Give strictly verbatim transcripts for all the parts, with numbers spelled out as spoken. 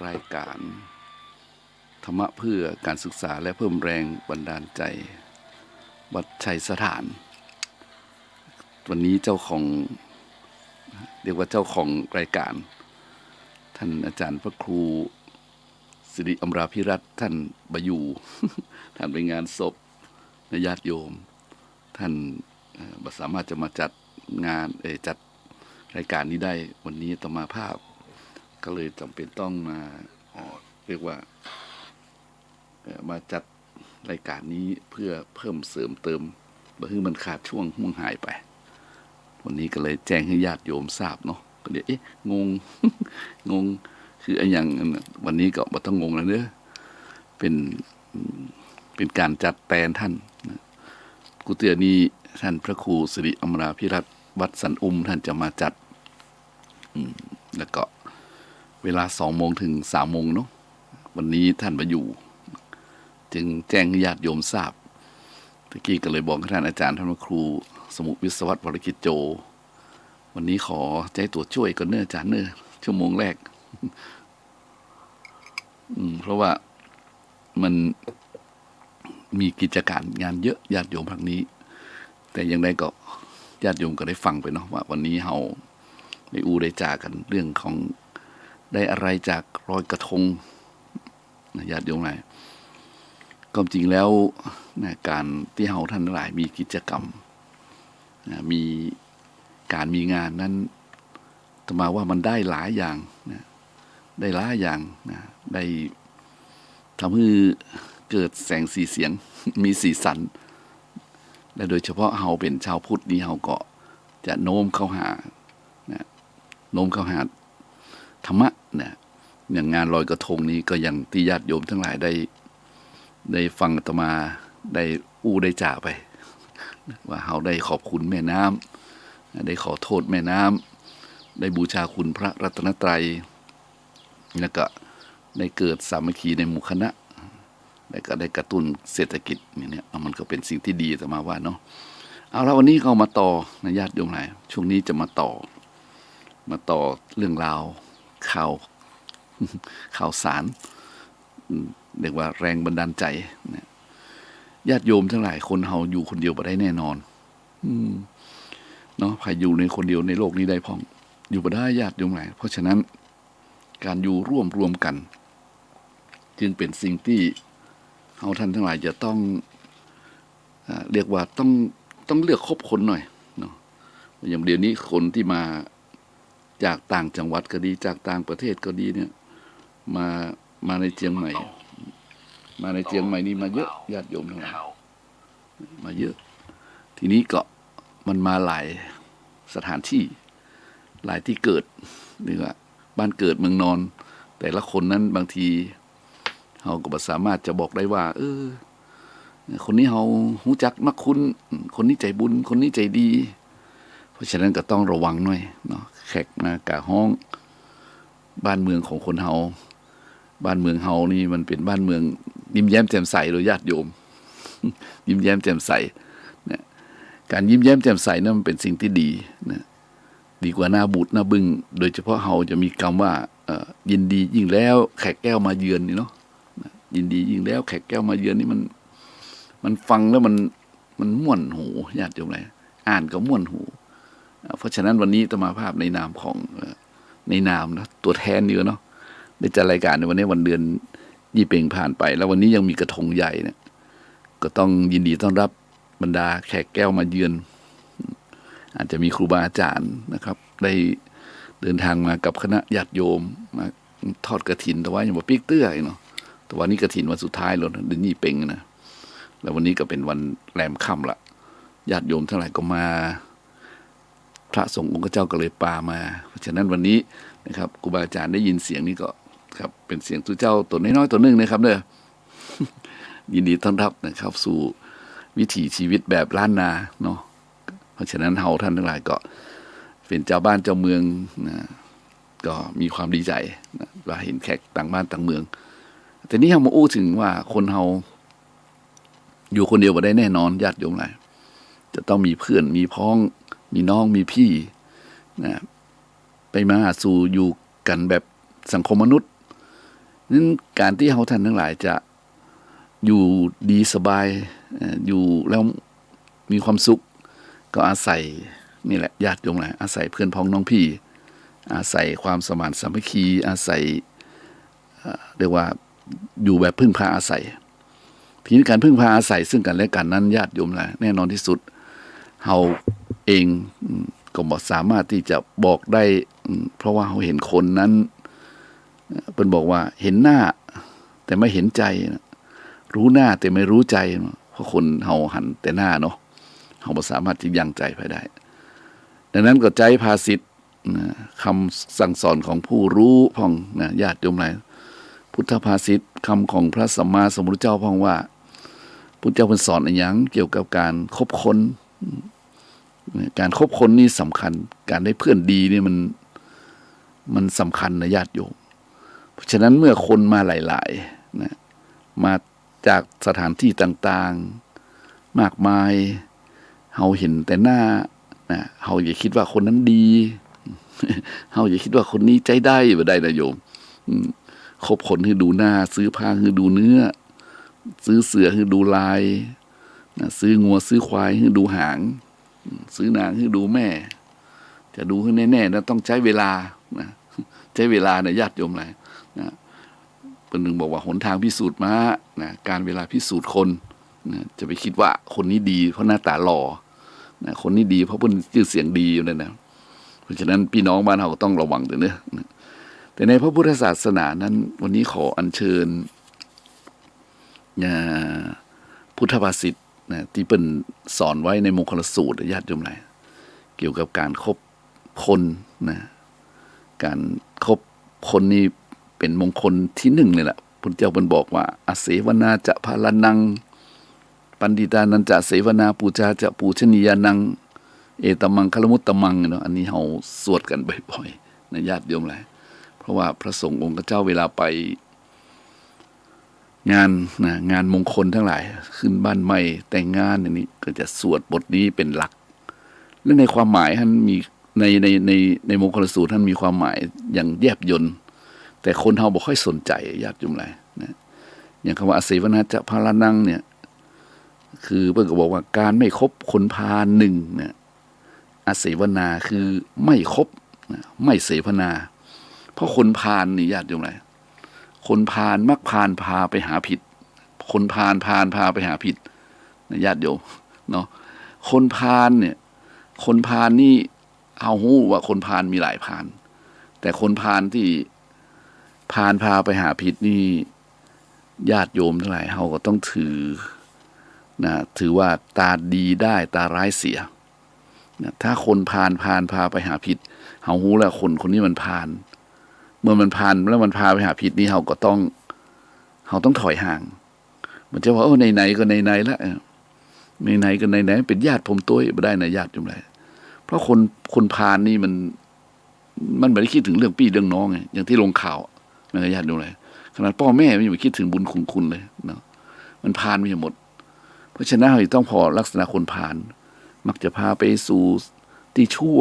รายการธรรมะเพื่อการศึกษาและเพิ่มแรงบันดาลใจ วัดชัยสถาน วันนี้เจ้าของ เรียกว่าเจ้าของรายการ ท่านอาจารย์พระครูสิริอมราภิรัตน์ ท่านบ่อยู่ ท่านไปงานศพนะญาติโยม ท่าน เอ่อ บ่สามารถจะมาจัดงาน เอ่อ จัดรายการนี้ได้ วันนี้อาตมาภาพ ก็เลยจำเป็นต้องมา เอ่อ เรียกว่า เอ่อ มาจัดรายการนี้เพื่อเพิ่มเสริมเติม บ่หื้อมันขาดช่วงห่วงหายไป วันนี้ก็เลยแจ้งหื้อญาติโยมทราบเนาะ ก็เดี๋ยว เอ๊ะ งง งง คืออะหยัง วันนี้ก็บ่ต้องงงแล้วเด้อ เป็น เป็นก๋านจัดแตนท่านนะ กู้เตื้อนี้ท่านพระครูสิริอมราภิรัตน์ วัดสันอุ้ม ท่านจะมาจัด อืม แล้วก็เวลาสองโมงถึงสามโมงเนาะ วันนี้ท่านบ่อยู่ จึงแจ้งให้ญาติโยมทราบ ตะกี้ก็เลยบอกกับท่านอาจารย์ ท่านพระครูสมุวิศวัตร วรกิจโจ วันนี้ขอใจ๊ตั๋วจ้วยก่อนเน้ออาจารย์เน้อ ชั่วโมงแรก อืม เพราะว่ามันมีกิจก๋านงานเยอะ ญาติโยมภาคนี้ แต่อย่างใดก็ญาติโยมก็ได้ฟังไปเนาะ ว่าวันนี้เฮาได้อู้ได้จ๋ากั๋นเรื่องของได้อะไรจากลอยกระทงนะ ญาติโยมหลาย ความจริงแล้วนะ ก๋านตี้เฮาท่านทั้งหลายมีกิจกรรมนะ มีก๋านมีงานนั้น อาตมาว่ามันได้หลายอย่างนะ ได้หลายอย่างนะ ได้ทำหื้อเกิดแสงสีเสียง มีสีสัน และโดยเฉพาะเฮาเป๋นชาวพุทธนี่ เฮาก็จะโน้มเข้าหานะ โน้มเข้าหาธรรมะนะ อย่างงานลอยกระทงนี้ก็อย่างตี้ญาติโยมทั้งหลายได้ ได้ฟังอาตมาได้อู้ได้จ๋าไป ว่าเฮาได้ขอบคุณแม่น้ำ ได้ขอโทษแม่น้ำ ได้บูชาคุณพระรัตนตรัย แล้วก็ได้เกิดสามัคคีในหมู่คณะ แล้วก็ได้กระตุ้นเศรษฐกิจอย่างเนี้ย มันก็เป๋นสิ่งที่ดีอาตมาว่าเนาะ เอาละ วันนี้ก็มาต่อนะญาติโยมหลาย ช่วงนี้จะมาต่อ มาต่อเรื่องราวข่าว ข่าวสาร อืม เรียกว่าแรงบันดาลใจนะ ญาติโยมทั้งหลาย คนเฮาอยู่คนเดียวบ่ได้แน่นอน อืม เนาะ ใผอยู่ในคนเดียวในโลกนี้ได้พ่อง อยู่บ่ได้ญาติโยมหลาย เพราะฉะนั้น ก๋านอยู่ร่วมรวมกั๋น จึงเป๋นสิ่งตี้เฮาท่านทั้งหลายจะต้อง อ่า เรียกว่าต้อง ต้องเลือกคบคนหน่อยเนาะ อย่างเดี๋ยวนี้คนตี้มาจากต่างจังหวัดก็ดี จากต่างประเทศก็ดีเนี่ย มา มาในเจียงใหม่ มาในเจียงใหม่นี่มาเยอะ ญาติโยมทั้งหลาย มาเยอะ ทีนี้ก็มันมาหลายสถานที่ หลายตี้เกิด เรียกว่าบ้านเกิดเมืองนอน แต่ละคนนั้นบางทีเฮาก็บ่สามารถจะบอกได้ว่า เออ คนนี้เฮาฮู้จักมักคุ้น คนนี้ใจ๋บุญ คนนี้ใจ๋ดี เพราะฉะนั้นก็ต้องระวังหน่อยเนาะ แขกมากาฮ้อง บ้านเมืองของคนเฮา บ้านเมืองเฮานี่มันเป๋นบ้านเมืองยิ้มแย้มแจ่มใสเลยญาติโยม ยิ้มแย้มแจ่มใสนะ ก๋านยิ้มแย้มแจ่มใสนั้นมันเป๋นสิ่งตี้ดีนะ ดีกว่าหน้าบูดหน้าบึ้ง โดยเฉพาะเฮาจะมีกำว่า เอ่อ ยินดียิ่งแล้วแขกแก้วมาเยือนนี่เนาะ นะ ยินดียิ่งแล้วแขกแก้วมาเยือนนี่มัน มันฟังแล้วมัน มันม่วนหูญาติโยมหลาย อ่านก็ม่วนหู อ่า เพราะฉะนั้นวันนี้อาตมาภาพในนามของ เอ่อ ในนามนะ ตั๋วแทนอยู่เนาะ ได้จัดรายก๋านในวันนี้ วันเดือนยี่เป็งผ่านไป แล้ววันนี้ยังมีกระทงใหญ่เนี่ย ก็ต้องยินดีต้อนรับบรรดาแขกแก้วมาเยือน อาจจะมีครูบาอาจ๋ารย์นะครับ ได้เดินทางมากับคณะญาติโยม มาทอดกฐิน แต่ว่ายังบ่ปิ๊กเตื้ออีกเนาะ แต่ว่านี่กฐินวันสุดท้ายแล้วนะ เดือนยี่เป็งนะ แล้ววันนี้ก็เป๋นวันแรมค่ำละ ญาติโยมทั้งหลายก็มา พระสงฆ์องค์เจ้าก็เลยปามา เพราะฉะนั้นวันนี้นะครับ ครูบาอาจ๋ารย์ได้ยินเสียงนี้ก็ ครับ เป๋นเสียงตุ๊เจ้าตั๋วน้อยๆ ตั๋วนึ่งนะครับเน้อ ยินดีต้อนรับนะครับ สู่วิถีชีวิตแบบล้านนาเนาะ เพราะฉะนั้นเฮาท่านทั้งหลายก็เป๋นจาวบ้านจาวเมืองนะ ก็มีความดีใจ๋นะ ว่าหันแขกต่างบ้านต่างเมือง แต่นี่เฮามาอู้เถิงว่าคนเฮา อยู่คนเดียวบ่ได้แน่นอน ญาติโยมหลาย จะต้องมีเพื่อน มีพ้อง มีน้อง มีพี่ นะ ไปมาหาสู่อยู่กั๋นแบบสังคมมนุษย์ นั้นก๋านตี้เฮาต้านตังหลายจะอยู่ดีสบาย เอ่อ อยู่แล้วมีความสุข ก็อาศัยนี่แหละญาติโยมหลาย อาศัยเปื้อนพ้องน้องพี่ อาศัยความสมานสามัคคี อาศัย เอ่อ เรียกว่าอยู่แบบพึ่งพาอาศัย ทีนี้ก๋านพึ่งพาอาศัยซึ่งกั๋นและกั๋นนั้นญาติโยมหลาย แน่นอนตี้สุด เฮาเอง อืม ก็บ่สามารถตี้จะบอกได้ อืม เพราะว่าเฮาหันคนนั้น เอ่อ เปิ้นบอกว่าหันหน้า แต่ไม่หันใจ๋นะ รู้หน้าแต่ไม่รู้ใจ๋นะ เพราะคนเฮาหันแต่หน้าเนาะ เฮาบ่สามารถจะยังใจ๋ใผได้ ดังนั้นก็ใจ๊ภาษิต นะ กำสั่งสอนของผู้ฮู้พ่องนะ ญาติโยมหลาย พุทธภาษิต กำของพระสัมมาสัมพุทธเจ้าพ่องว่า พุทธเจ้าเปิ้นสอนอะหยังเกี่ยวกับก๋านคบคน ก๋านคบคนนี่สำคัญ ก๋านได้เปื้อนดีนี่มัน มันสำคัญนะญาติโยม เพราะฉะนั้นเมื่อคนมาหลายๆ นะ มาจากสถานตี้ต่างๆ มากมาย เฮาหันแต่หน้า นะ เฮาอย่าคิดว่าคนนั้นดี เฮาอย่าคิดว่าคนนี้ใจ๊ได้ บ่ได้นะโยม อืม คบคนหื้อดูหน้า ซื้อผ้าหื้อดูเนื้อ ซื้อเสื้อหื้อดูลาย นะ ซื้องัวซื้อควายหื้อดูหาง อืม ซื้อนางหื้อดูแม่ จะดูหื้อแน่ๆ นะ ต้องใจ๊เวลา นะ ใจ๊เวลานะญาติโยมหลาย นะ เปิ้นถึงบอกว่าหนทางพิสูจน์ม้า นะ กาลเวลาพิสูจน์คน นะ จะไปคิดว่าคนนี้ดีเพราะหน้าต๋าหล่อ นะ คนนี้ดีเพราะเปิ้นจื้อเสียงดีอยู่นั่นนะ เพราะฉะนั้นปี้น้องบ้านเฮาก็ต้องระวังตรงนี้นะ แต่ในพระพุทธศาสนานั้น วันนี้ขออัญเชิญ อ่า พุทธภาษิตนะ ตี้เปิ้นสอนไว้ในมงคลสูตร ญาติโยมหลาย เกี่ยวกับก๋านคบคนนะ ก๋านคบคนนี่เป๋นมงคลตี้นึ่งเลยแหละ พุทธเจ้าเปิ้นบอกว่า อเสวนาจะพาลานัง ปัณฑิตานัญจะเสวนา ปูจาจะปูชนียานัง เอตมมังคะละมุตตมัง เนาะ อันนี้เฮาสวดกั๋นบ่อยๆ นะญาติโยมหลาย เพราะว่าพระสงฆ์องค์เจ้าเวลาไป งานนะ งานมงคลตังหลาย ขึ้นบ้านใหม่ แต่งงานอย่างนี้ ก็จะสวดบทนี้เป๋นหลัก และในความหมายหั้นมี ใน ใน ใน ในมงคลสูตรหั้นมีความหมายอย่างแยบยล แต่คนเฮาบ่ค่อยสนใจ๋ ญาติโยมหลายนะ อย่างกำว่า อเสวนาจะพาลานัง เนี่ย คือเปิ้นก็บอกว่าก๋านไม่คบคนพาลหนึ่งเนี่ย อเสวนาคือไม่คบนะ ไม่เสวนา เพราะคนพาลนี่ญาติโยมหลาย คนพาลมักพาลพาไปหาผิด คนพาลพาลพาไปหาผิดนะญาติโยมเนาะ คนพาลเนี่ย คนพาลนี่ เฮาฮู้ว่าคนพาลมีหลายพาล แต่คนพาลตี้พาลพาไปหาผิดนี่ ญาติโยมตังหลาย เฮาก็ต้องถือนะ ถือว่าตาดีได้ตาร้ายเสียนะ ถ้าคนพาลพาลพาไปหาผิด เฮาฮู้แล้วคนคนนี้มันพาล เมื่อมันพาลแล้วมันพาไปหาผิดนี่ เฮาก็ต้อง เฮาต้องถอยห่าง บ่ใจ้ว่า เออ ไหนๆ ก็ไหนๆ ละ เออ ไหนๆ ก็ไหนๆ เป๋นญาติผมตวย บ่ได้นะญาติโยมหลาย เพราะคน คนพาลนี่มัน มันบ่ได้กึ๊ดเถิงเรื่องปี้เรื่องน้องไง อย่างตี้ลงข่าวอะ นะญาติโยมหลาย ขนาดป้อแม่มันยังบ่กึ๊ดเถิงบุญคุณคุณเลยเนาะ มันพาลไปหมด เพราะฉะนั้นเฮาต้องผ่อลักษณะคนพาล มักจะพาไปสู่ตี้ชั่ว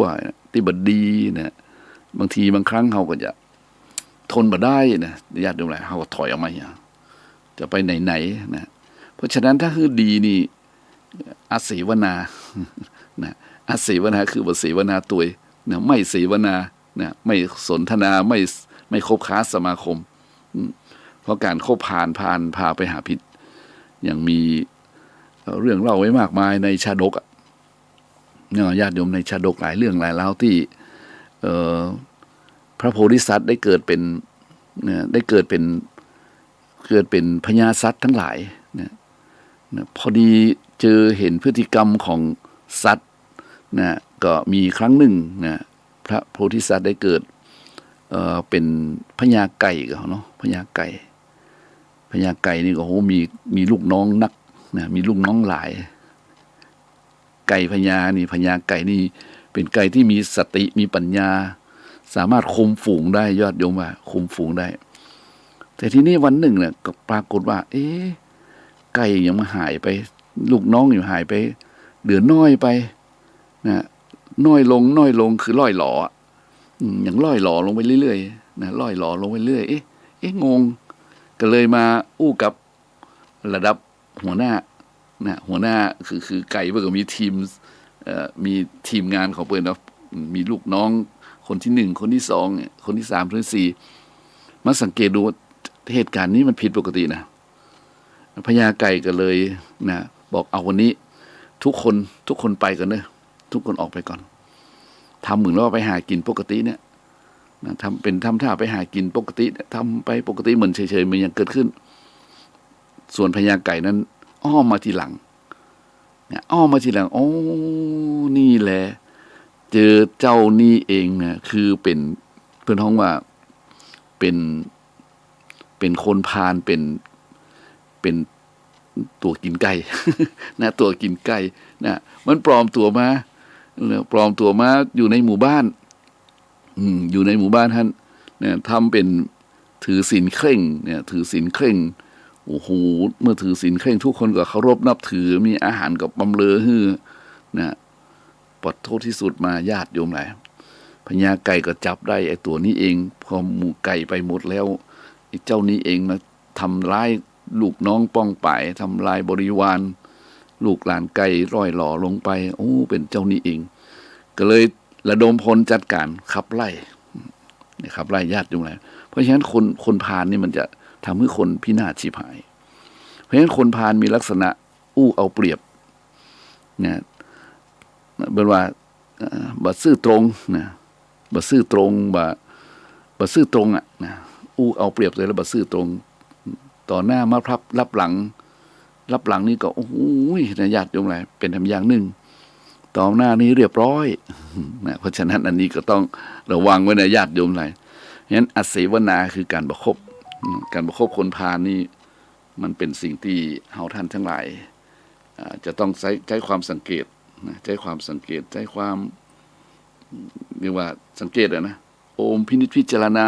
ตี้บ่ดีนะ บางทีบางครั้งเฮาก็จะ ทนบ่ได้นะ ญาติโยมหลาย เฮาก็ถอยออกมาเนี่ย จะไปไหนๆ นะ เพราะฉะนั้นถ้าหื้อดีนี่ อเสวนา นะ อเสวนาคือบ่เสวนาตวยนะ ไม่เสวนานะ ไม่สนทนา ไม่ ไม่คบค้าสมาคม อืม เพราะก๋านคบพาล พาลพาไปหาผิด ยังมี เอ่อ เรื่องเล่าไว้มากมายในชาดกอะ เนาะ ญาติโยม ในชาดกหลายเรื่องหลายราวตี้ เอ่อ พระโพธิสัตว์ได้เกิดเป๋น นะ ได้เกิดเป๋น เกิดเป๋นพญาสัตว์ตังหลายนะ นะ พอดีเจอหันพฤติกรรมของสัตว์นะ ก็มีครั้งนึ่งนะ พระโพธิสัตว์ได้เกิด เอ่อ เป๋นพญาไก่ก่อเนาะ พญาไก่ พญาไก่นี่ก็ โห มี มีลูกน้องนักนะ มีลูกน้องหลาย ไก่พญานี่ พญาไก่นี่เป๋นไก่ตี้มีสติ มีปัญญา สามารถคุมฝูงได้ ญาติโยมว่า คุมฝูงได้ แต่ทีนี้วันนึ่งเนี่ย ก็ปรากฏว่า เอ๊ะ ไก่ยังบ่หายไป ลูกน้องยังหายไป เหลือน้อยไปนะ น้อยลง น้อยลง คือล่อยหลออะ อืม ยังล่อยหลอลงไปเรื่อยๆ นะ ล่อยหลอลงไปเรื่อย เอ๊ะ เอ๊ะ งง ก็เลยมาอู้กับระดับหัวหน้านะ หัวหน้าคือ คือไก่เปิ้นก็มีทีม เอ่อ มีทีมงานของเปิ้นเนาะ มีลูกน้องคนตี้หนึ่ง คนตี้สอง คนตี้สาม คนตี้สี่ มาสังเกตดูว่าเหตุการณ์นี้มันผิดปกตินะ พญาไก่ก็เลยนะ บอก เอา วันนี้ทุกคน ทุกคนไปก่อนเนอะ ทุกคนออกไปก่อน ทำเหมือนว่าไปหากิ๋นปกติเนี่ยนะ ทำเป๋นทำท่าไปหากิ๋นปกติเนี่ย ทำไปปกติเหมือนเฉยๆ เหมือนบ่มีหยังเกิดขึ้น ส่วนพญาไก่นั้นอ้อมมาทีหลังนะ อ้อมมาทีหลัง โอ้ นี่แหละ เจอเจ้านี่เองนะ คือเป๋น เปิ้นฮ้องว่าเป๋น เป๋นคนพาล เป๋น เป๋นตั๋วกิ๋นไก่นะ ตั๋วกิ๋นไก่นะ มันปลอมตั๋วมา ปลอมตั๋วมาอยู่ในหมู่บ้าน อืม อยู่ในหมู่บ้านหั้นนะ ทำเป๋นถือศีลเคร่งเนี่ย ถือศีลเคร่ง โอ้โห เมื่อถือศีลเคร่ง ทุกคนก็เคารพนับถือ มีอาหารก็บำเรอหื้อนะ ปะโท ตี้สุดมา ญาติโยมหลาย พญาไก่ก็จับได้ไอ้ตั๋วนี้เอง พอหมู่ไก่ไปหมดแล้ว ไอ้เจ้านี้เองมาทำร้ายลูกน้องป้องป๋าย ทำลายบริวาร ลูกหลานไก่ร่อยหรอลงไป โอ้ เป๋นเจ้านี้เอง ก็เลยระดมพลจัดก๋านขับไล่ ขับไล่ ญาติโยมหลาย เพราะฉะนั้นคน คนพาลนี่มันจะทำหื้อคนพินาศฉิบหาย เพราะฉะนั้นคนพาลมีลักษณะอู้เอาเปรียบนะ เปิ้นว่า เอ่อ บ่ซื่อตรงนะ บ่ซื่อตรง บ่ บ่ซื่อตรงอะนะ อู้เอาเปรียบเสียแล้วบ่ซื่อตรง ต่อหน้ามาพลับ ลับหลัง ลับหลังนี่ก็ โอ้โห นะ ญาติโยมหลาย เป๋นธรรมอย่างนึ่ง ต่อหน้านี่เรียบร้อยนะ เพราะฉะนั้นอันนี้ก็ต้องระวังไว้นะ ญาติโยมหลาย ฉะนั้นอเสวนาคือก๋านบ่คบ ก๋านบ่คบคนพาลนี่ มันเป๋นสิ่งตี้เฮาท่านตังหลาย อ่า จะต้องใจ๊ ใจ๊ความสังเกตนะ ใจ๊ความสังเกต ใจ๊ความ เรียกว่าสังเกตอะนะ โอมพินิจพิจารณา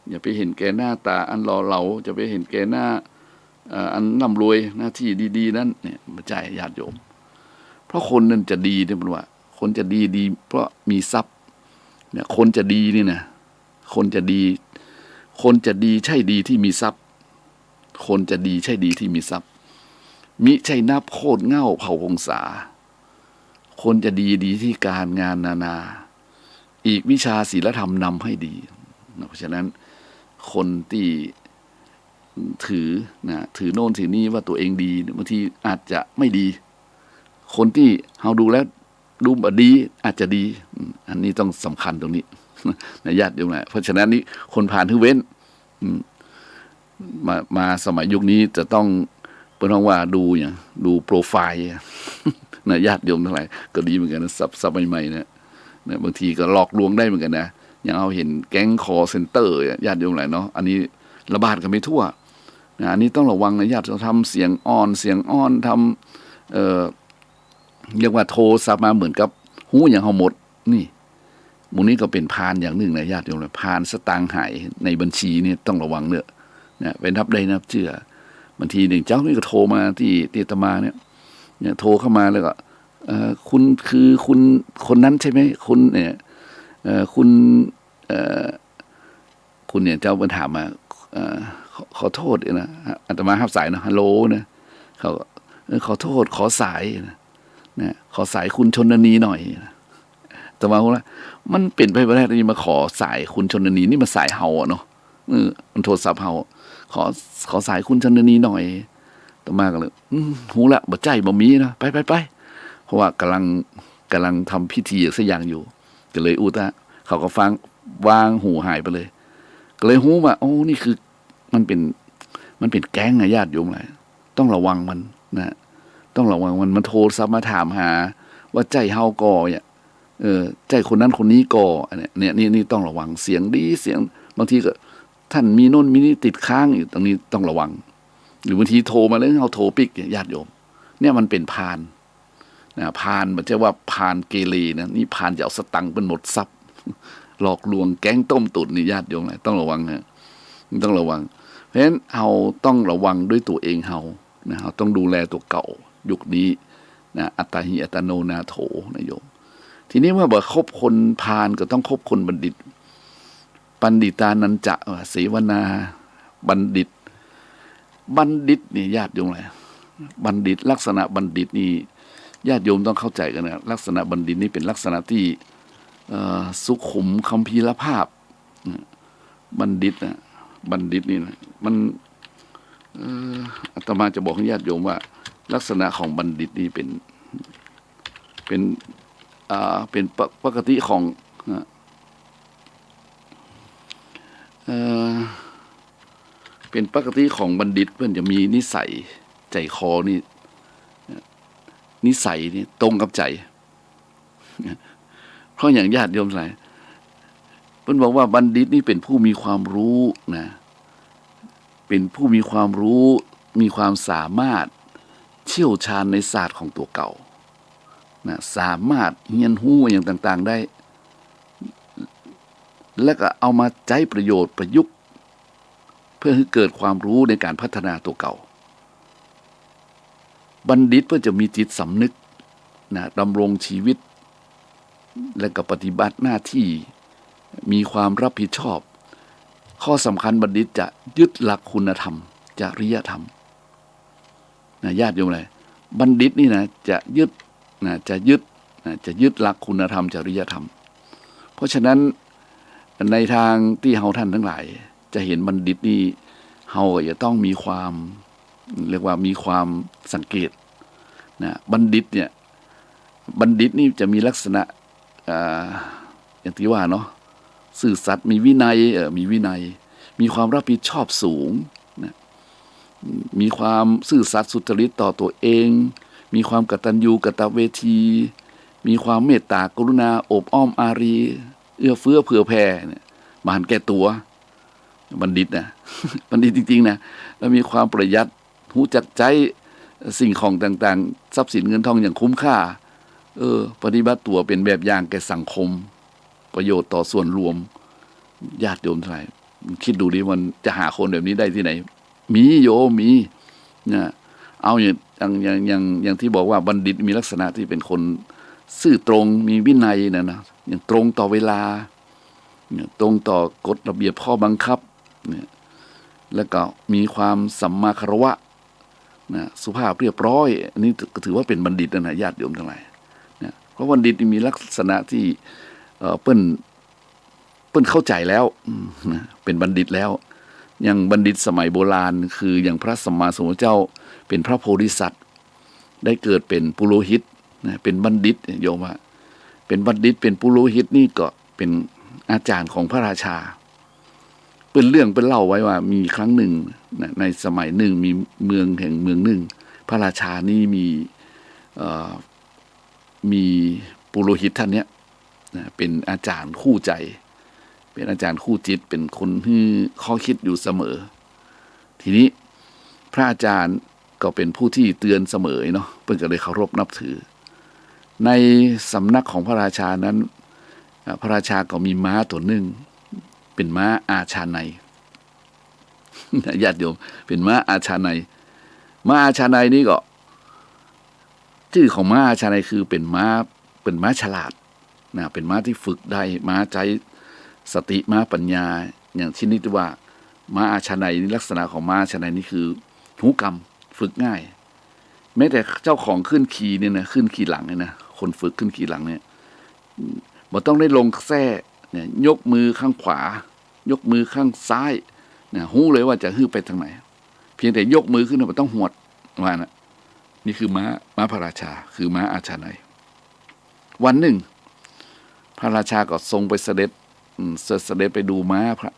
อย่าไปเห็นแก่หน้าต๋าอันหล่อเหลา อย่าไปเห็นแก่หน้า เอ่อ อันร่ำรวย หน้าตี้ดีๆ นั้นเนี่ย บ่ใจ้ ญาติโยม เพราะคนนั้นจะดีเนี่ย เปิ้นว่า คนจะดี ดีเพราะมีทรัพย์เนี่ย คนจะดีนี่นะ คนจะดี คนจะดีใช่ดีที่มีทรัพย์ คนจะดีใช่ดีที่มีทรัพย์ มิใช่นับโคตรเหง้าเผ่าพงศา คนจะดีดีที่การงานนานา อีกวิชาศีลธรรมนำให้ดีนะ เพราะฉะนั้นคนตี้ถือนะ ถือโน่นถือนี่ว่าตั๋วเองดี บางทีอาจจะไม่ดี คนตี้เฮาดูแล้ว ดูบ่ดี อาจจะดี อืม อันนี้ต้องสำคัญตรงนี้ นะ ญาติโยมนะ เพราะฉะนั้นนี่คนพาลหื้อเว้น อืม มา มาสมัยยุคนี้จะต้อง เปิ้นฮ้องว่าดูหยัง ดูโปรไฟล์ นะ ญาติโยมตังหลาย ก็ดีเหมือนกั๋นนะ ศัพท์ ศัพท์ใหม่ๆ เนี่ย นะ บางทีก็หลอกลวงได้เหมือนกั๋นนะ อย่างเฮาเห็นแก๊งคอลเซ็นเตอร์เนี่ย ญาติโยมหลายเนาะ อันนี้ระบาดกั๋นไปทั่ว นะ อันนี้ต้องระวังนะ ญาติโยม ทำเสียงอ่อน เสียงอ้อน ทำ เอ่อ เรียกว่าโทรศัพท์มาเหมือนกับฮู้หยังเฮาหมด นี่ หมู่นี้ก็เป๋นพาลอย่างนึ่งนะ ญาติโยมนะ พาลสตางค์หายในบัญชีนี่ต้องระวังเน้อ นะ เป๋นนับได้นับเจื้อ บางทีหนึ่งเจ้านี่ก็โทรมาตี้ ตี้อาตมาเนี่ย เนี่ย โทรเข้ามาแล้วก็ เอ่อ คุณคือคุณคนนั้นใช่ไหม คุณเนี่ย เอ่อ คุณ เอ่อ คุณเนี่ย เจ้าเปิ้นถามมา เอ่อ ขอ ขอโทษนะ อาตมาฮับสายเนาะ ฮัลโหลนะ เขาก็ เออ ขอโทษ ขอสายนะ นะ ขอสายคุณชลนีหน่อยนะ อาตมาว่า มันเป๋นไปบ่ได้ตี้มาขอสายคุณชลนี นี่มันสายเฮาอะเนาะ เออ มันโทรศัพท์เฮา ขอ ขอสายคุณชลนีหน่อย อาตมาก็เลย อืม ฮู้ละ บ่ใจ้ บ่มีนะ ไป ไป ไป เพราะว่ากำลัง กำลังทำพิธีสักอย่างอยู่ ก็เลยอู้ตะ เขาก็ฟัง วางหูหายไปเลย ก็เลยฮู้ว่า โอ้ นี่คือ มันเป๋น มันเป๋นแก๊งอะ ญาติโยมหลาย ต้องระวังมันนะ ต้องระวังมัน มันโทรศัพท์มาถามหา ว่าใจ้เฮาก่อเนี่ย เออ ใจ้คนนั้นคนนี้ก่อ อันเนี้ย เนี่ย นี่ นี่ต้องระวัง เสียงดี เสียง บางทีก็ ท่านมีโน่นมีนี่ติดค้างอยู่ ตรงนี้ต้องระวัง หรือบางทีโทรมาแล้วเฮาโทรปิ๊กเนี่ย ญาติโยม เนี่ยมันเป๋นพาล นะ พาล บ่ใจ้ว่าพาลเกเรนะ นี่พาลจะเอาสตังค์เปิ้นหมดทรัพย์ หลอกลวง แก๊งต้มตุ๋นนี่ ญาติโยมนะ ต้องระวังนะ ต้องระวัง เพราะฉะนั้นเฮาต้องระวังด้วยตั๋วเองเฮานะ เฮาต้องดูแลตั๋วเก่า ยุคนี้นะ อัตตาหิอัตตโนนาโถนะโยม ทีนี้เมื่อบ่คบคนพาลก็ต้องคบคนบัณฑิต ปัณฑิตานันจะ เสวนาบัณฑิต บัณฑิตนี่ญาติโยมหลาย บัณฑิต ลักษณะบัณฑิตนี่ญาติโยมต้องเข้าใจ๋กั๋นนะ ลักษณะบัณฑิตนี่เป๋นลักษณะตี้ เอ่อ สุขุมคัมภีรภาพนะ บัณฑิตนะ บัณฑิตนี่นะ มัน เอ่อ อาตมาจะบอกหื้อญาติโยมว่า ลักษณะของบัณฑิตนี่เป๋น เป๋น อ่า เป๋นปก- ปกติของ อ่า เอ่อ เป๋นปกติของบัณฑิต เปิ้นจะมีนิสัยใจ๋คอนี่ นิสัยนี่ตรงกับใจ๋ เพราะอย่างญาติโยมหลาย เปิ้นบอกว่าบัณฑิตนี่เป๋นผู้มีความฮู้นะ เป๋นผู้มีความฮู้ มีความสามารถ เชี่ยวชาญในศาสตร์ของตั๋วเก่านะ สามารถเฮียนฮู้อะหยังต่างๆ ได้ แล้วก็เอามาใจ๊ประโยชน์ประยุกต์ เพื่อหื้อเกิดความฮู้ในก๋านพัฒนาตั๋วเก่า บัณฑิตเปิ้นจะมีจิตสำนึกนะ ดำรงชีวิต และก็ปฏิบัติหน้าตี้ มีความรับผิดชอบ ข้อสำคัญบัณฑิตจะยึดหลักคุณธรรม จริยธรรม นะ ญาติโยมหลาย บัณฑิตนี่นะ จะยึดนะ จะยึดนะ จะยึดหลักคุณธรรม จริยธรรม เพราะฉะนั้น ในตางตี้เฮาท่านตังหลาย จะหันบัณฑิตนี่ เฮาก็จะต้องมีความ เรียกว่ามีความสังเกตนะ บัณฑิตเนี่ย บัณฑิตนี่จะมีลักษณะ อ่า อย่างตี้ว่าเนาะ ซื่อสัตย์ มีวินัย เอ่อ มีวินัย มีความรับผิดชอบสูงนะ มีความซื่อสัตย์สุจริตต่อตั๋วเอง มีความกตัญญูกตเวที มีความเมตตากรุณา โอบอ้อมอารี เอื้อเฟื้อเผื่อแผ่เนี่ย บ่หันแก่ตั๋ว บัณฑิตนะ บัณฑิตจริงๆ นะ แล้วมีความประหยัด ฮู้จักใจ๊สิ่งของต่างๆ ทรัพย์สินเงินทองอย่างคุ้มค่า เออ ปฏิบัติตั๋วเป๋นแบบอย่างแก่สังคม ประโยชน์ต่อส่วนรวม ญาติโยมทั้งหลาย คิดดูดิ มันจะหาคนแบบนี้ได้ตี้ไหน มีโยม มีนะ เอาอย่าง อย่าง อย่าง อย่าง อย่างตี้บอกว่าบัณฑิตมีลักษณะตี้เป๋นคนซื่อตรง มีวินัยนะ นะ อย่างตรงต่อเวลา เนี่ย ตรงต่อกฎระเบียบข้อบังคับ เนี่ย แล้วก็มีความสัมมาคารวะ นะ สุภาพเรียบร้อย อันนี้ก็ถือว่าเป๋นบัณฑิตนะ ญาติโยมทั้งหลาย นะ เพราะบัณฑิตนี่มีลักษณะตี้ เอ่อ เปิ้น เปิ้นเข้าใจ๋แล้ว อืม นะ เป๋นบัณฑิตแล้ว อย่างบัณฑิตสมัยโบราณ คืออย่างพระสัมมาสัมพุทธเจ้า เป๋นพระโพธิสัตว์ ได้เกิดเป๋นปุโรหิตนะ เป๋นบัณฑิต โยมว่า เป๋นบัณฑิต เป๋นปุโรหิตนี่ก็เป๋นอาจ๋ารย์ของพระราชา เปิ้นเรื่องเปิ้นเล่าไว้ว่ามีครั้งหนึ่งนะ ในสมัยหนึ่งมีเมืองแห่งเมืองหนึ่ง พระราชานี่มี เอ่อ มีปุโรหิตท่านเนี้ยนะ เป๋นอาจ๋ารย์คู่ใจ๋ เป๋นอาจ๋ารย์คู่จิต เป๋นคนหื้อข้อคิดอยู่เสมอ ทีนี้พระอาจ๋ารย์ก็เป๋นผู้ตี้เตือนเสมอเนาะ เปิ้นก็เลยเคารพนับถือ ในสำนักของพระราชานั้น อ่า พระราชาก็มีม้าตั๋วนึ่ง เป๋นม้าอาชาไนย ญาติโยม เป๋นม้าอาชาไนย ม้าอาชาไนยนี่ก็ จื้อของม้าอาชาไนยคือเป๋นม้า เป๋นม้าฉลาดนะ เป๋นม้าตี้ฝึกได้ ม้าใจ๊สติ ม้าปัญญา อย่างชนิดตี้ว่า ม้าอาชาไนยนี่ ลักษณะของม้าอาชาไนยนี่คือฮู้กำ ฝึกง่าย แม้แต่เจ้าของขึ้นขี่เนี่ยนะ ขึ้นขี่หลังเนี่ยนะ คนฝึกขึ้นขี่หลังเนี่ย บ่ต้องได้ลงแส้เนี่ย ยกมือข้างขวา ยกมือข้างซ้ายเนี่ย ฮู้เลยว่าจะหื้อไปตางไหน เพียงแต่ยกมือขึ้นน่ะ บ่ต้องหวด ว่านะ นี่คือม้า ม้าพระราชา คือม้าอาชาไนย วันหนึ่ง พระราชาก็ทรงไปเสด็จ อืม เส- เสด็จไปดูม้าพระ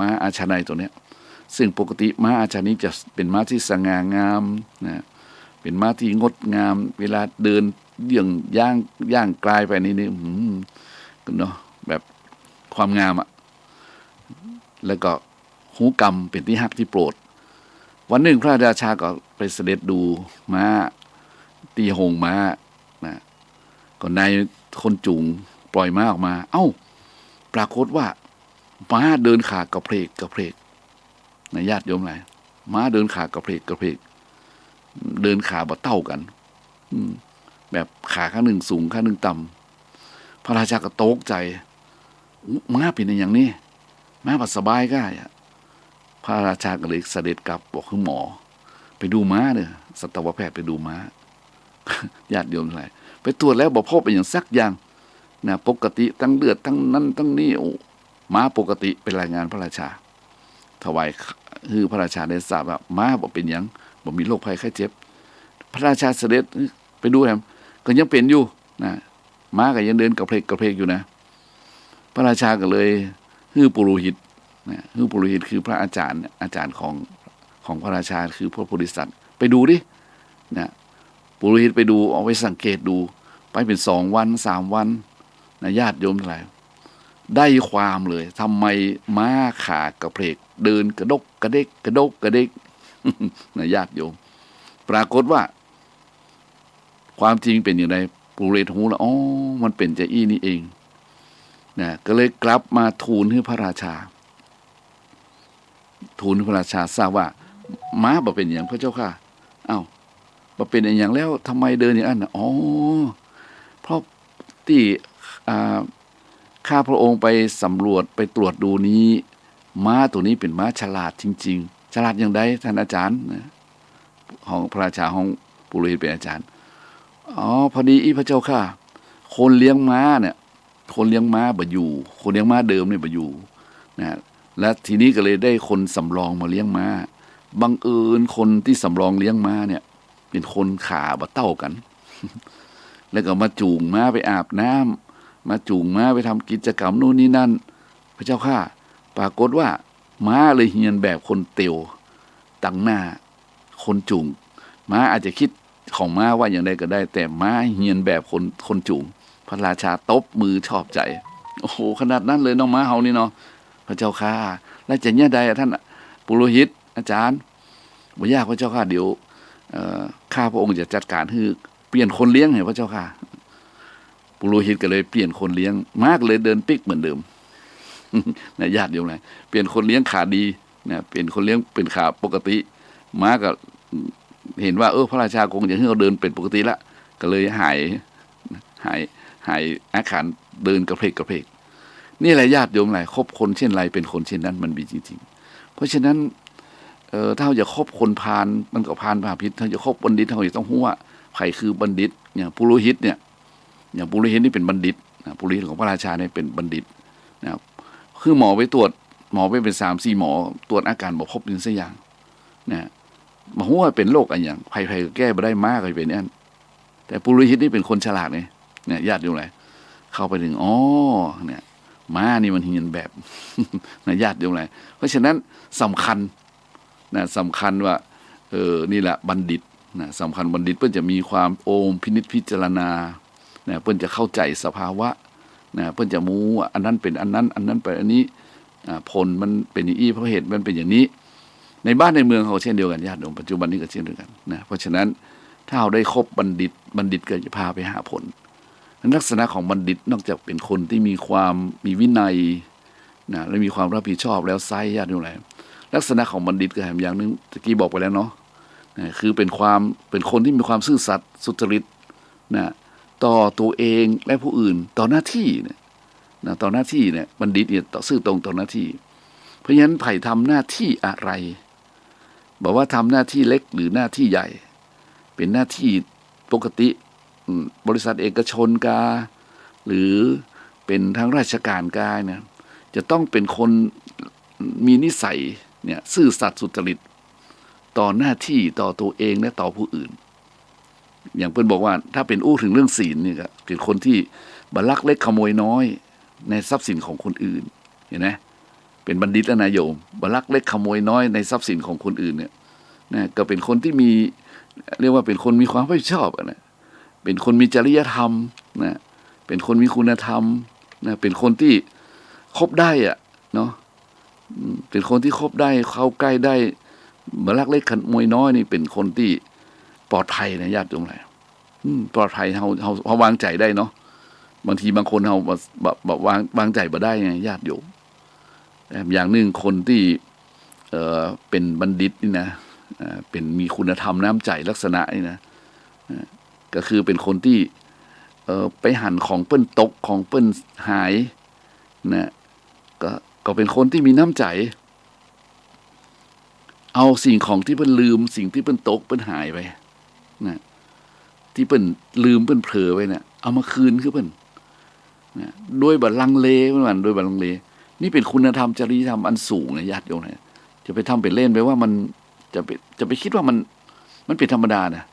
ม้าอาชาไนยตั๋วเนี้ย ซึ่งปกติม้าอาชาไนยจะเป๋นม้าตี้สง่างามนะ เป๋นม้าตี้งดงาม เวลาเดินเยื่องย่าง ย่างกายไปนี่ นี่ อืม เนาะ แบบความงามอะ แล้วก็ฮู้กำ เป๋นตี้ฮักตี้โปรด วันหนึ่งพระราชาก็ไปเสด็จดูม้าตี้โฮงม้านะ ก็นายคนจูงปล่อยม้าออกมา เอ้า ปรากฏว่าม้าเดินขากระเพลกกระเพลกนะ ญาติโยมหลาย ม้าเดินขากระเพลกกระเพลก เดินขาบ่เต้ากั๋น อืม แบบขาข้างนึ่งสูงข้างนึ่งต่ำ พระราชาก็ตกใจ๋ อุ๊ย ม้าเป๋นอะหยังนี่ ม้าบ่สบายก้าอะ พระราชาก็เลยเสด็จกลับบอกหื้อหมอ ไปดูม้าเน่อ สัตวแพทย์ไปดูม้า ญาติโยมทั้งหลาย ไปตรวจแล้วบ่พบอะหยังสักอย่างนะ ปกติตังเลือดตังนั้นตังนี้ โอ้ ม้าปกติ ไปรายงานพระราชา ถวายหื้อพระราชาได้ทราบว่าม้าบ่เป๋นหยัง บ่มีโรคภัยไข้เจ็บ พระราชาเสด็จไปดูแหม ก็ยังเป๋นอยู่นะ ม้าก็ยังเดินกระเพลกกระเพลกอยู่นะ พระราชาก็เลยหื้อปุโรหิตนะ หื้อปุโรหิตคือพระอาจารย์ อาจารย์ของ ของพระราชาคือพระโพธิสัตว์ ไปดูดินะ ปุโรหิตไปดู เอาไปสังเกตดู ไปเป๋นสองวันสามวันนะ ญาติโยมทั้งหลาย ได้ความเลย ทำไมม้าขากระเพลก เดินกระดกกระเดก กระดกกระเดก นะ ญาติโยม ปรากฏว่า ความจริงเป๋นอย่างใด ปุโรหิตฮู้แล้ว อ๋อ มันเป๋นจาอี้นี่เองนะ ก็เลยกลับมาทูลหื้อพระราชา ทูลพระราชาทราบว่า ม้าบ่เป๋นหยังพระเจ้าข้า อ้าว บ่เป๋นอะหยังแล้ว ทำไมเดินอย่างนั้นน่ะ อ๋อ เพราะตี้ อ่า ข้าพระองค์ไปสำรวจไปตรวจดูนี้ ม้าตั๋วนี้เป๋นม้าฉลาดจริงๆ ฉลาดอย่างใดท่านอาจารย์นะ ของพระราชา ของปุโรหิตเป๋นอาจารย์ อ๋อ พอดีอี้พระเจ้าข้า คนเลี้ยงม้าเนี่ย คนเลี้ยงม้าบ่อยู่ คนเลี้ยงม้าเดิมเนี่ยบ่อยู่นะ และทีนี้ก็เลยได้คนสำรองมาเลี้ยงม้า บังเอิญคนตี้สำรองเลี้ยงม้าเนี่ย เป๋นคนขาบ่เต้ากั๋น แล้วก็มาจูงม้าไปอาบน้ำ มาจูงม้าไปทำกิจกรรมนู่นนี่นั่น พระเจ้าข้า ปรากฏว่าม้าเลยเฮียนแบบคนเตียวตังหน้า คนจูง ม้าอาจจะกึ๊ดของม้าว่าอย่างใดก็ได้ แต่ม้าเฮียนแบบคน คนจูง พระราชาตบมือชอบใจ๋ โอ้โห ขนาดนั้นเลยเนาะ ม้าเฮานี่เนาะ พระเจ้าข้า แล้วจะเยียะใดอะท่านปุโรหิต อาจารย์ บ่ยากพระเจ้าข้า เดี๋ยว เอ่อ ข้าพระองค์จะจัดก๋านหื้อ เปลี่ยนคนเลี้ยงหื้อพระเจ้าข้า ปุโรหิตก็เลยเปลี่ยนคนเลี้ยง ม้าก็เลยเดินปิ๊กเหมือนเดิม นะ ญาติโยมนะ เปลี่ยนคนเลี้ยงขาดีนะ เปลี่ยนคนเลี้ยงเป๋นขาปกติ ม้าก็เห็นว่า เออ พระราชาคงจะหื้อเอาเดินเป๋นปกติละ ก็เลยหาย หาย หายอาการเดินกระเพลกกระเพลก นี่แหละญาติโยมหลาย คบคนเช่นไรเป๋นคนเช่นนั้น มันมีจริงๆ เพราะฉะนั้น เอ่อ ถ้าเฮาจะคบคนพาล มันก็พาลพาผิด ถ้าจะคบบัณฑิต เฮาจะต้องฮู้ว่าใผคือบัณฑิต อย่างปุโรหิตเนี่ย อย่างปุโรหิตนี่เป๋นบัณฑิตนะ ปุโรหิตของพระราชาเนี่ยเป๋นบัณฑิตนะ คือหมอไปตรวจ หมอไปเป๋นสามสี่หมอ ตรวจอาการบ่พบหยังสักอย่างนะ บ่ฮู้ว่าเป๋นโรคอะหยัง ใผๆ ก็แก้บ่ได้ ม้าก็เป๋นอั้น แต่ปุโรหิตนี่เป๋นคนฉลาดไง เนี่ย ญาติโยมหลาย เข้าไปถึง อ๋อ เนี่ย ม้านี่มันเฮียนแบบ นะ ญาติโยมหลาย เพราะฉะนั้นสำคัญนะ สำคัญว่า เออ นี่แหละบัณฑิตนะ สำคัญบัณฑิต เปิ้นจะมีความโอมพินิจพิจารณานะ เปิ้นจะเข้าใจ๋สภาวะนะ เปิ้นจะฮู้ว่าอันนั้นเป๋นอันนั้น อันนั้นเป๋นอันนี้ อ่า ผลมันเป๋นอย่างอี้ เพราะเหตุมันเป๋นอย่างนี้ ในบ้านในเมืองเฮาเช่นเดียวกั๋น ญาติโยม ปัจจุบันนี้ก็เช่นเดียวกั๋นนะ เพราะฉะนั้นถ้าเฮาได้คบบัณฑิต บัณฑิตก็จะพาไปหาผล ลักษณะของบัณฑิตนอกจากเป๋นคนตี้มีความ มีวินัยนะ และมีความรับผิดชอบแล้วไซร้ ญาติโยมหลาย ลักษณะของบัณฑิตก็แถมอย่างนึ่ง ตะกี้บอกไปแล้วเนาะนะ คือเป๋นความ เป๋นคนตี้มีความซื่อสัตย์สุจริตนะ ต่อตั๋วเองและผู้อื่น ต่อหน้าตี้เนี่ยนะ ต่อหน้าตี้เนี่ย บัณฑิตเนี่ยต่อ ซื่อตรงต่อหน้าตี้ เพราะฉะนั้นใผทำหน้าตี้อะไร บ่ว่าทำหน้าตี้เล็กหรือหน้าตี้ใหญ่ เป๋นหน้าตี้ปกติ อืม บริษัทเอกชนกา หรือเป๋นทางราชก๋านกาเนี่ย จะต้องเป๋นคนมีนิสัยเนี่ย ซื่อสัตย์สุจริต ต่อหน้าตี้ ต่อตั๋วเองและต่อผู้อื่น อย่างเปิ้นบอกว่า ถ้าเป๋นอู้เถิงเรื่องศีลนี่ก็เป๋นคนตี้บ่ลักเล็กขโมยน้อยในทรัพย์สินของคนอื่น หันก่อ เป๋นบัณฑิตแล้วนะโยม บ่ลักเล็กขโมยน้อยในทรัพย์สินของคนอื่นเนี่ยนะ ก็เป๋นคนตี้มี เรียกว่าเป๋นคนมีความรับผิดชอบอะนะ เป๋นคนมีจริยธรรมนะ เป๋นคนมีคุณธรรมนะ เป๋นคนตี้คบได้อะเนาะ อืม เป๋นคนตี้คบได้ เข้าใก้ได้ บ่ลักเล็กขโมยน้อยนี่เป๋นคนตี้ปลอดภัยนะญาติโยมหลาย อืม ปลอดภัย เฮา เฮา เฮาวางใจ๋ได้เนาะ บางทีบางคนเฮาบ่ บ่ บ่วาง วางใจ๋บ่ได้ไงญาติโยม แถมอย่างนึ่งคนตี้ เอ่อ เป๋นบัณฑิตนี่นะ เอ่อ เป๋นมีคุณธรรมน้ำใจ๋ลักษณะนี่นะ เอ่อ ก็คือเป๋นคนตี้ เอ่อ ไปหันของเปิ้นตก ของเปิ้นหายนะ ก็ ก็เป๋นคนตี้มีน้ำใจ๋ เอาสิ่งของตี้เปิ้นลืม สิ่งตี้เปิ้นตก เปิ้นหายไป นะ ตี้เปิ้นลืม เปิ้นเผลอไว้เนี่ย เอามาคืนคือเปิ้น นะ โดยบ่ลังเล เปิ้นว่า โดยบ่ลังเล นี่เป๋นคุณธรรมจริยธรรมอันสูงนะ ญาติโยมนะ จะไปทำเป๋นเล่นไปว่ามัน จะไป จะไปกึ๊ดว่ามัน มันเป๋นธรรมดานะ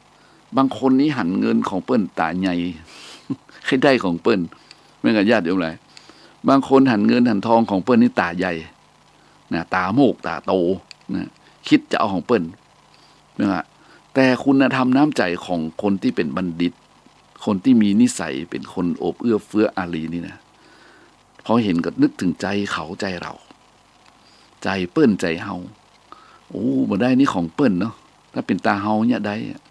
บางคนนี่หันเงินของเปิ้นต๋าใหญ่ ใค่ได้ของเปิ้น แม่นก่า ญาติโยมหลาย บางคนหันเงินหันทองของเปิ้นนี่ต๋าใหญ่ นะ ต๋าโมก ต๋าโต นะ กึ๊ดจะเอาของเปิ้น นะฮะ แต่คุณธรรมน้ำใจ๋ของคนตี้เป๋นบัณฑิต คนตี้มีนิสัยเป๋นคนอบเอื้อเฟื้ออารีนี่นะ พอหันก็นึกเถิงใจ๋เขาใจ๋เฮา ใจ๋เปิ้นใจ๋เฮา โอ้ บ่ได้นี่ของเปิ้นเนาะ ถ้าเป๋นต๋าเฮาเนี่ยได้อะ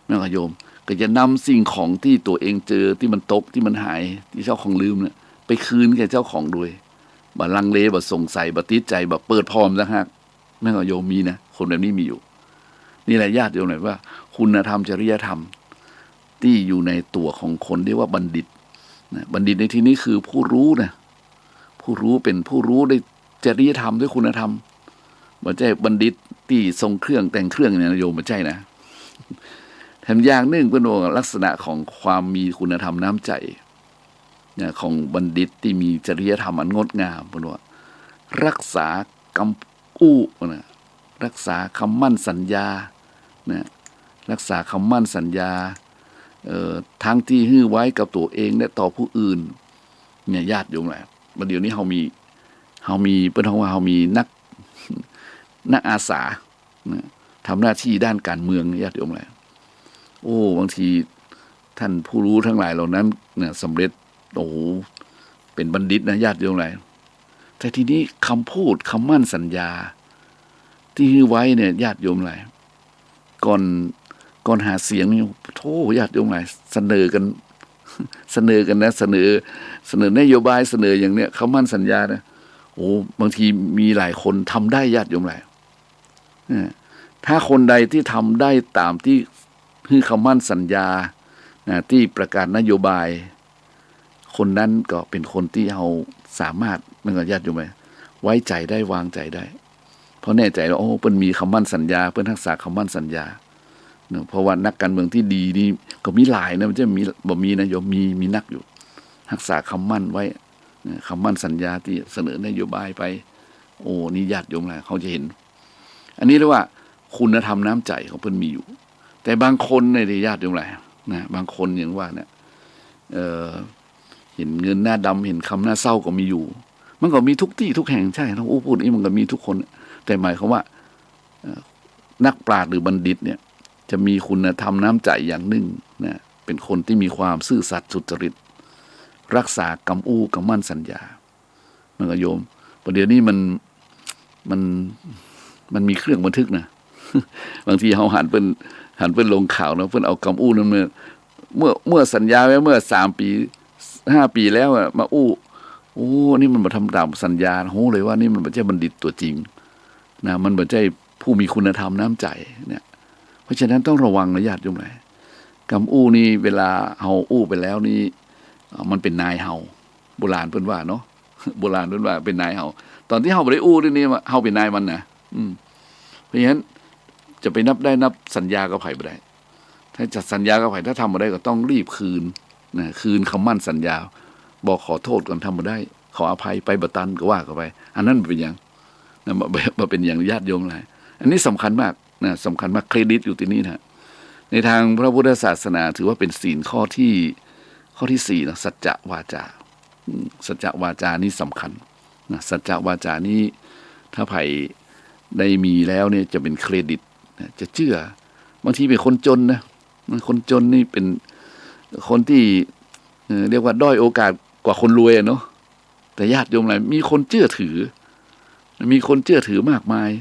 แม่นก่าโยม ก็จะนำสิ่งของตี้ตั๋วเองเจอ ตี้มันตก ตี้มันหาย ตี้เจ้าของลืมเนี่ย ไปคืนแก่เจ้าของโดย บ่ลังเล บ่สงสัย บ่ติดใจ๋ บ่เปิดผ่อมันต่างหาก แม่นก่าโยม มีนะ คนแบบนี้มีอยู่ นี่แหละญาติโยมหลาย ว่าคุณธรรมจริยธรรมตี้อยู่ในตั๋วของคนเรียกว่าบัณฑิต นะ บัณฑิตในที่นี้คือผู้รู้นะ ผู้รู้ เป๋นผู้รู้ด้วยจริยธรรม ด้วยคุณธรรม บ่ใจ้บัณฑิตตี้ทรงเครื่องแต่งเครื่องเนี่ยนะโยม บ่ใจ้นะ แถมอย่างนึ่งเปิ้นว่าลักษณะของความมีคุณธรรมน้ำใจ๋ นะ ของบัณฑิตตี้มีจริยธรรมอันงดงาม เปิ้นว่า รักษากำอู้นะ รักษากำมั่นสัญญา นะ รักษากำมั่นสัญญา เอ่อ ทั้งตี้หื้อไว้กับตั๋วเองและต่อผู้อื่น เนี่ย ญาติโยมหลาย บ่าเดี่ยวนี้เฮามี เฮามี เปิ้นฮ้องว่าเฮามีนัก นักอาสา นะ ทำหน้าที่ด้านการเมือง ญาติโยมหลาย โอ้ บางทีท่านผู้รู้ทั้งหลายเหล่านั้นนะ สำเร็จ โอ้โห เป๋นบัณฑิตนะ ญาติโยมหลาย แต่ทีนี้กำพูด กำมั่นสัญญา ตี้หื้อไว้เนี่ย ญาติโยมหลาย ก่อน ก่อนหาเสียงนี่ โธ่ ญาติโยมหลาย เสนอกั๋น เสนอกั๋นนะ เสนอ เสนอนโยบาย เสนออย่างเนี้ย กำมั่นสัญญานะ โอ้ บางทีมีหลายคนทำได้ ญาติโยมหลาย เออ ถ้าคนใดตี้ทำได้ต๋ามตี้หื้อกำมั่นสัญญา นะ ตี้ประกาศนโยบาย คนนั้นก็เป๋นคนตี้เฮาสามารถ แม่นก่า ญาติโยมหลาย ไว้ใจ๋ได้ วางใจ๋ได้ เพราะแน่ใจ๋ว่า โอ้ เปิ้นมีกำมั่นสัญญา เปิ้นฮักษากำมั่นสัญญา เนาะ เพราะว่านักการเมืองตี้ดีนี่ก็มีหลายนะ บ่ใจ้มี บ่มีนะโยม มี มีนักอยู่ ฮักษากำมั่นไว้ เออ กำมั่นสัญญาตี้เสนอนโยบายไป โอ้ นี่ญาติโยมหลาย เขาจะหัน อันนี้เรียกว่าคุณธรรมน้ำใจ๋ของเปิ้นมีอยู่ แต่บางคนเนี่ย ญาติโยมหลาย นะ บางคนอย่างว่าเนี่ย เอ่อ หันเงินหน้าดำ หันกำหน้าเศร้าก็มีอยู่ มันก็มีทุกตี้ทุกแห่ง ใจ้ เฮาอู้พูดอี้มันก็มีทุกคน แต่หมายความว่า เอ่อ นักปราชญ์หรือบัณฑิตเนี่ย จะมีคุณธรรมน้ำใจ๋อย่างนึ่งนะ เป๋นคนตี้มีความซื่อสัตย์สุจริต ฮักษากำอู้กำมั่นสัญญา แม่นก่าโยม บ่าเดี่ยวนี้มัน มัน มันมีเครื่องบันทึกนะ บางทีเฮาหันเปิ้น หันเปิ้นลงข่าวเนาะ เปิ้นเอากำอู้นั้นมา เมื่อ เมื่อสัญญาไว้เมื่อสามปี๋ ห้าปี๋แล้วอะ มาอู้ โอ้ นี่มันบ่ทำต๋ามสัญญา ฮู้เลยว่านี่มันบ่ใจ้บัณฑิตตั๋วจริง นะ มันบ่ใจ้ผู้มีคุณธรรมน้ำใจ๋เนี่ย เพราะฉะนั้นต้องระวังนะญาติโยมหลาย กำอู้นี่เวลาเฮาอู้ไปแล้วนี่ เอ่อ มันเป๋นนายเฮา โบราณเปิ้นว่าเนาะ โบราณเปิ้นว่าเป๋นนายเฮา ต๋อนตี้เฮาบ่ได้อู้นี่ เฮาเป๋นนายมันนะ อืม เพราะฉะนั้นจะไปนับได้นับสัญญากับใผบ่ได้ ถ้าจะสัญญากับใผ ถ้าทำบ่ได้ก็ต้องรีบคืนนะ คืนกำมั่นสัญญา บอกขอโต้ษก่อน ทำบ่ได้ ขออภัย ไปบ่ตันก็ว่าเข้าไป อันนั้นบ่เป๋นหยังนะ บ่ บ่ บ่เป๋นหยังญาติโยมหลาย อันนี้สำคัญมากนะ สำคัญมาก เครดิตอยู่ตี้นี่นะ ในทางพระพุทธศาสนาถือว่าเป๋นศีลข้อตี้ ข้อตี้สี่นะ สัจจะวาจา อืม สัจจะวาจานี่สำคัญนะ สัจจะวาจานี่ถ้าใผได้มีแล้วเนี่ยจะเป๋นเครดิตนะ จะเจื้อ บางทีเป๋นคนจนนะ คนจนนี่เป๋นคนตี้ เอ่อ เรียกว่าด้อยโอกาสกว่าคนรวยอะเนาะ แต่ญาติโยมหลาย มีคนเจื้อถือ มีคนเจื้อถือมากมาย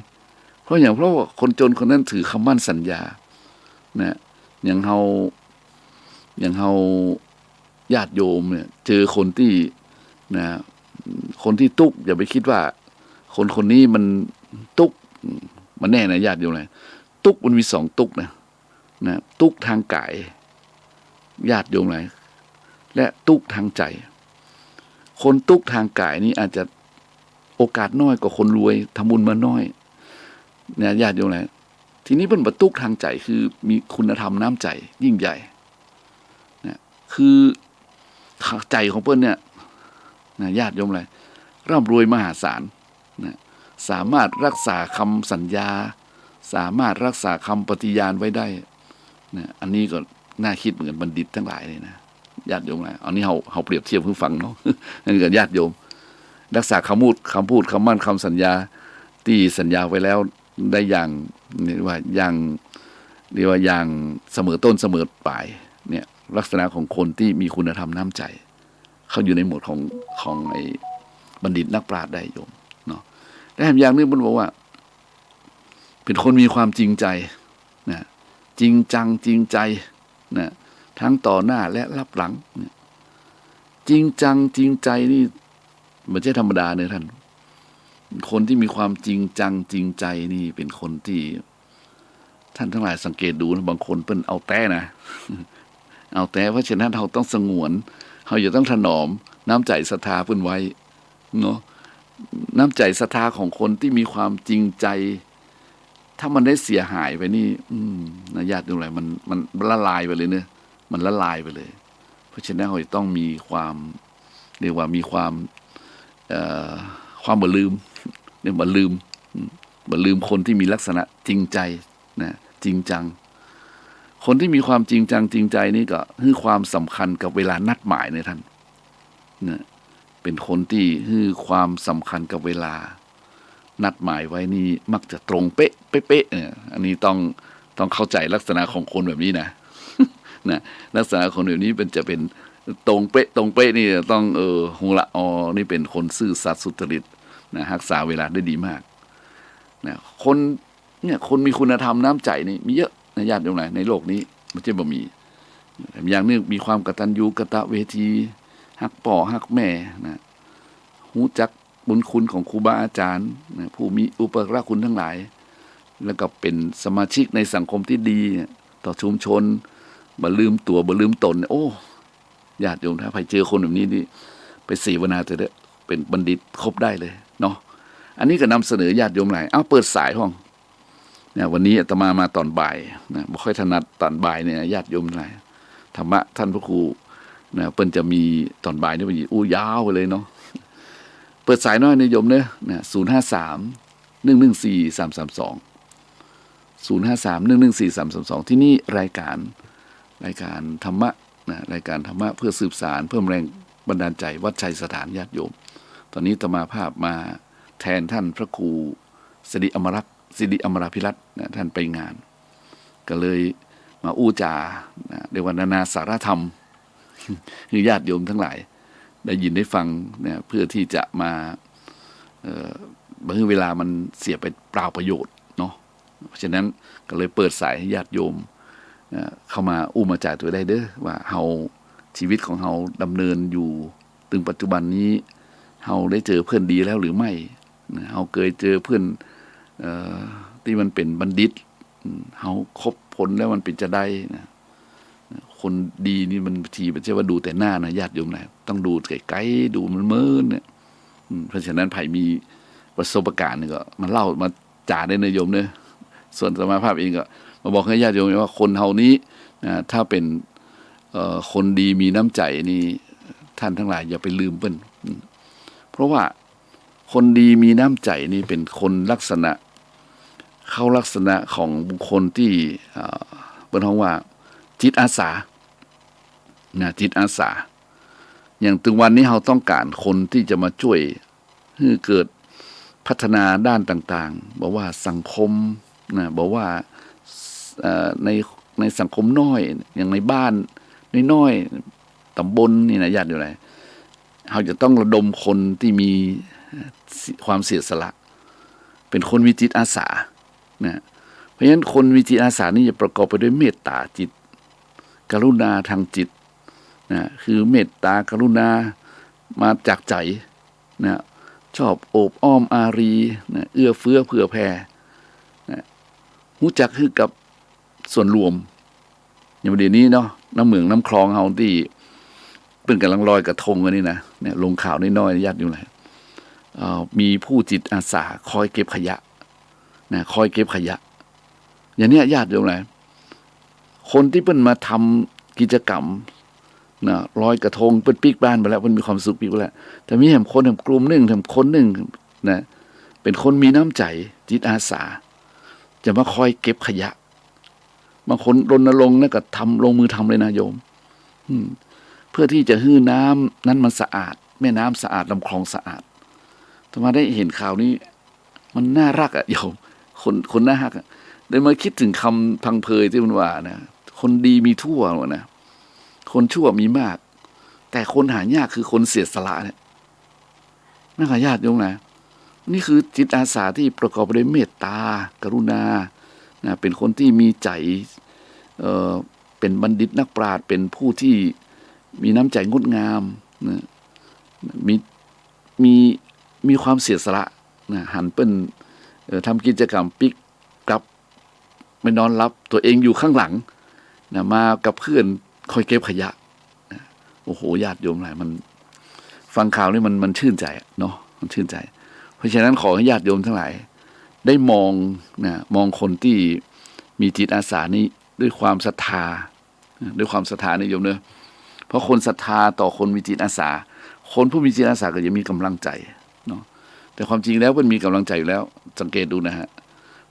เพราะหยัง เพราะว่าคนจนคนนั้นถือกำมั่นสัญญา นะ อย่างเฮา อย่างเฮาญาติโยมเนี่ย เจอคนตี้ นะ คนตี้ตุ๊กข์ อย่าไปกึ๊ดว่า คนคนนี้มันตุ๊กข์ มันแน่นะญาติโยมหลาย ตุ๊กข์มันมีสองตุ๊กข์นะ นะ ตุ๊กข์ทางก๋าย ญาติโยมหลาย และตุ๊กข์ทางใจ๋ คนตุ๊กข์ทางก๋ายนี่อาจจะโอกาสน้อยกว่าคนรวย ทำบุญมาน้อย เนี่ย ญาติโยมหลาย ทีนี้เปิ้นบ่ตุ๊กทางใจ๋ คือมีคุณธรรมน้ำใจ๋ยิ่งใหญ่ เนี่ย คือใจ๋ของเปิ้นเนี่ย นะ ญาติโยมหลาย ร่ำรวยมหาศาล นะ สามารถรักษาคำสัญญา สามารถรักษาคำปฏิญาณไว้ได้ นะ อันนี้ก็น่ากึ๊ดเหมือนกัน บัณฑิตตังหลายเลยนะ ญาติโยมหลาย อันนี้เฮา เฮาเปรียบเทียบหื้อฟังเนาะ นั่นก็ญาติโยม รักษาคำพูด คำพูด คำมั่น คำสัญญา ตี้สัญญาไว้แล้วได้อย่าง เรียกว่าอย่าง เรียกว่าอย่างเสมอต้นเสมอปลาย เนี่ย ลักษณะของคนตี้มีคุณธรรมน้ำใจ๋ เข้าอยู่ในหมวดของ ของไอ้บัณฑิตนักปราชญ์ได้โยมเนาะ และแถมอย่างนึ่งเปิ้นบอกว่า เป๋นคนมีความจริงใจ๋ นะ จริงจังจริงใจ๋ นะ ทั้งต่อหน้าและลับหลัง เนี่ย จริงจังจริงใจ๋นี่ บ่ใจ้ธรรมดาเน่อท่าน คนตี้มีความจริงจังจริงใจ๋นี่เป๋นคนตี้ ท่านตังหลายสังเกตดูนะ บางคนเปิ้นเอาแต๊นะ เอาแต๊ เพราะฉะนั้นเฮาต้องสงวน เฮาจะต้องถนอมน้ำใจ๋ศรัทธาเปิ้นไว้เนาะ น้ำใจ๋ศรัทธาของคนตี้มีความจริงใจ๋ ถ้ามันได้เสียหายไปนี่ อืม นะ ญาติโยมหลาย มัน มันละลายไปเลยเน่อ มันละลายไปเลย เพราะฉะนั้นเฮาจะต้องมีความ เรียกว่ามีความ เอ่อ ความบ่ลืม เนี่ย บ่ลืม อืม บ่ลืมคนตี้มีลักษณะจริงใจ๋ นะ จริงจัง คนตี้มีความจริงจังจริงใจ๋นี่ก็หื้อความสำคัญกับเวลานัดหมายเน่อท่าน นะ เป๋นคนตี้หื้อความสำคัญกับเวลา นัดหมายไว้นี่มักจะตรงเป๊ะ เป๊ะๆ เนี่ย อันนี้ต้อง ต้องเข้าใจ๋ลักษณะของคนแบบนี้นะ นะ ลักษณะคนแบบนี้มันจะเป๋นตรงเป๊ะ ตรงเป๊ะนี่ต้อง เออ ฮู้ละ อ๋อ นี่เป๋นคนซื่อสัตย์สุจริต นะ ฮักษาเวลาได้ดีมาก นะ คน เนี่ย คนมีคุณธรรมน้ำใจ๋นี่มีเยอะนะ ญาติโยมหลาย ในโลกนี้ บ่ใจ้บ่มี อย่างนึ่งมีความกตัญญูกตเวที ฮักป้อฮักแม่นะ ฮู้จักบุญคุณของครูบาอาจ๋ารย์นะ ผู้มีอุปการะคุณตังหลาย แล้วก็เป๋นสมาชิกในสังคมตี้ดีเนี่ย ต่อชุมชน บ่ลืมตั๋ว บ่ลืมต๋น โอ้ ญาติโยม ถ้าใผเจอคนแบบนี้นี่ ไปเสวนาเถอะ เป๋นบัณฑิตคบได้เลยเนาะ อันนี้ก็นำเสนอญาติโยมหลาย เอ้า เปิดสายพ่อง เนี่ย วันนี้อาตมามาต๋อนบ่ายนะ บ่ค่อยถนัดต๋อนบ่ายเนี่ย ญาติโยมหลาย ธรรมะท่านพระครูนะ เปิ้นจะมีต๋อนบ่ายนี่ เปิ้นจะอู้ยาวไปเลยเนาะ เปิดสายหน้อยเน่อโยมเน่อ นะ ศูนย์ห้าสาม หนึ่งหนึ่งสี่ สามสามสอง ศูนย์ห้าสาม หนึ่งหนึ่งสี่ สามสามสอง ที่นี่รายการ รายการธรรมะนะ รายการธรรมะเพื่อสืบสาน เพิ่มแรงบันดาลใจ๋ วัดชัยสถาน ญาติโยม ต๋อนนี้อาตมาภาพมาแทนท่านพระครูสิริอมรรักษ์ สิริอมราภิรัตน์นะ ท่านไปงาน ก็เลยมาอู้จ๋านะ เรียกว่านานาสาระธรรม หื้อญาติโยมตังหลายได้ยินได้ฟังนะ เพื่อตี้จะมา เอ่อ บ่หื้อเวลามันเสียไปเปล่าประโยชน์เนาะ เพราะฉะนั้นก็เลยเปิดสายหื้อญาติโยม เอ่อ เข้ามาอู้มาจ๋าตั๋วได้เน่อ ว่าเฮา ชีวิตของเฮาดำเนินอยู่ เถิงปัจจุบันนี้ เฮาได้เจอเพื่อนดีแล้วหรือไม่นะ เฮาเกยเจอเพื่อน เอ่อ ตี้มันเป๋นบัณฑิต อืม เฮาคบคนแล้วมันเป๋นจาใดนะ คนดีนี่มันบางทีบ่ใจ้ว่าดูแต่หน้านะ ญาติโยมนะ ต้องดูไก๋ๆ ดูเมินๆ เนี่ย อืม เพราะฉะนั้นใผมีประสบการณ์นี่ก็มาเล่ามาจ๋าได้เน่อโยมเน่อ ส่วนอาตมาภาพเองก็มาบอกหื้อญาติโยมว่าคนเฮานี้นะ ถ้าเป๋น เอ่อ คนดีมีน้ำใจ๋นี่ ท่านตังหลายอย่าไปลืมเปิ้น อืม เพราะว่าคนดีมีน้ำใจ๋นี่เป๋นคนลักษณะ เข้าลักษณะของบุคคลตี้ เอ่อ เปิ้นฮ้องว่าจิตอาสา นะ จิตอาสา อย่างเถิงวันนี้เฮาต้องก๋านคนตี้จะมาจ้วยหื้อเกิดพัฒนาด้านต่างๆ บ่ว่าสังคมนะ บ่ว่า เอ่อ ใน ในสังคมน้อย อย่างในบ้านน้อยๆ ต๋ำบลนี่นะ ญาติโยมหลาย เฮาจะต้องระดมคนตี้มี เอ่อ ความเสียสละ เป๋นคนมีจิตอาสานะ เพราะฉะนั้นคนมีจิตอาสานี่จะประกอบไปด้วยเมตต๋าจิต กรุณาทางจิตนะ คือเมตต๋ากรุณามาจากใจ๋นะ ชอบโอบอ้อมอารีนะ เอื้อเฟื้อเผื่อแผ่นะ ฮู้จักหื้อกับส่วนรวม อย่างเดี๋ยวนี้เนาะ น้ำเหมืองน้ำคลองเฮาตี้เปิ้นก่ำลังลอยกระทงกันนี่นะ เนี่ย ลงข่าวน้อยๆ ญาติโยมหลาย เอ่อ มีผู้จิตอาสาคอยเก็บขยะ นะ คอยเก็บขยะ อย่างเนี้ยญาติโยมหลาย คนตี้เปิ้นมาทำกิจกรรมนะ ลอยกระทง เปิ้นปิ๊กบ้านไปแล้ว เปิ้นมีความสุขปิ๊กไปแล้ว แต่มีแหมคนแหมกลุ่มนึ่ง แหมคนนึ่งนะ เป๋นคนมีน้ำใจ๋ จิตอาสา จะมาคอยเก็บขยะ บางคนรณรงค์นะ ก็ทำ ลงมือทำเลยนะโยม อืม เพื่อตี้จะหื้อน้ำนั้นมันสะอาด แม่น้ำสะอาด ลำคลองสะอาด อาตมาได้หันข่าวนี้ มันน่าฮักอะโยม คน คนน่าฮักอะ ได้มาคิดเถิงกำพังเพยตี้มันว่านะ คนดีมีทั่วนะ คนชั่วมีมาก แต่คนหายากคือคนเสียสละเนี่ย นะญาติโยมนะ นี่คือจิตอาสาตี้ประกอบไปด้วยเมตตา กรุณา นะ เป๋นคนตี้มีใจ๋ เอ่อ เป๋นบัณฑิตนักปราชญ์ เป๋นผู้ตี้มีน้ำใจ๋งดงาม นะ มี มี มีความเสียสละ นะ หันเปิ้น เอ่อ ทำกิจกรรมปิ๊กกลับ ไปนอนหลับ ตั๋วเองอยู่ข้างหลัง นะ มากับเพื่อนคอยเก็บขยะ นะ โอ้โห ญาติโยมหลาย มัน ฟังข่าวนี้มัน มันชื่นใจ๋อะเนาะ มันชื่นใจ๋ เพราะฉะนั้นขอให้ญาติโยมตังหลาย ได้มอง นะ มองคนตี้มีจิตอาสานี้ด้วยความศรัทธา ด้วยความศรัทธานะโยมเนอะ เพราะคนศรัทธาต่อคนมีจิตอาสา คนผู้มีจิตอาสาก็จะมีก๋ำลังใจ๋เนาะ แต่ความจริงแล้วเปิ้นมีก๋ำลังใจ๋อยู่แล้ว สังเกตดูนะฮะ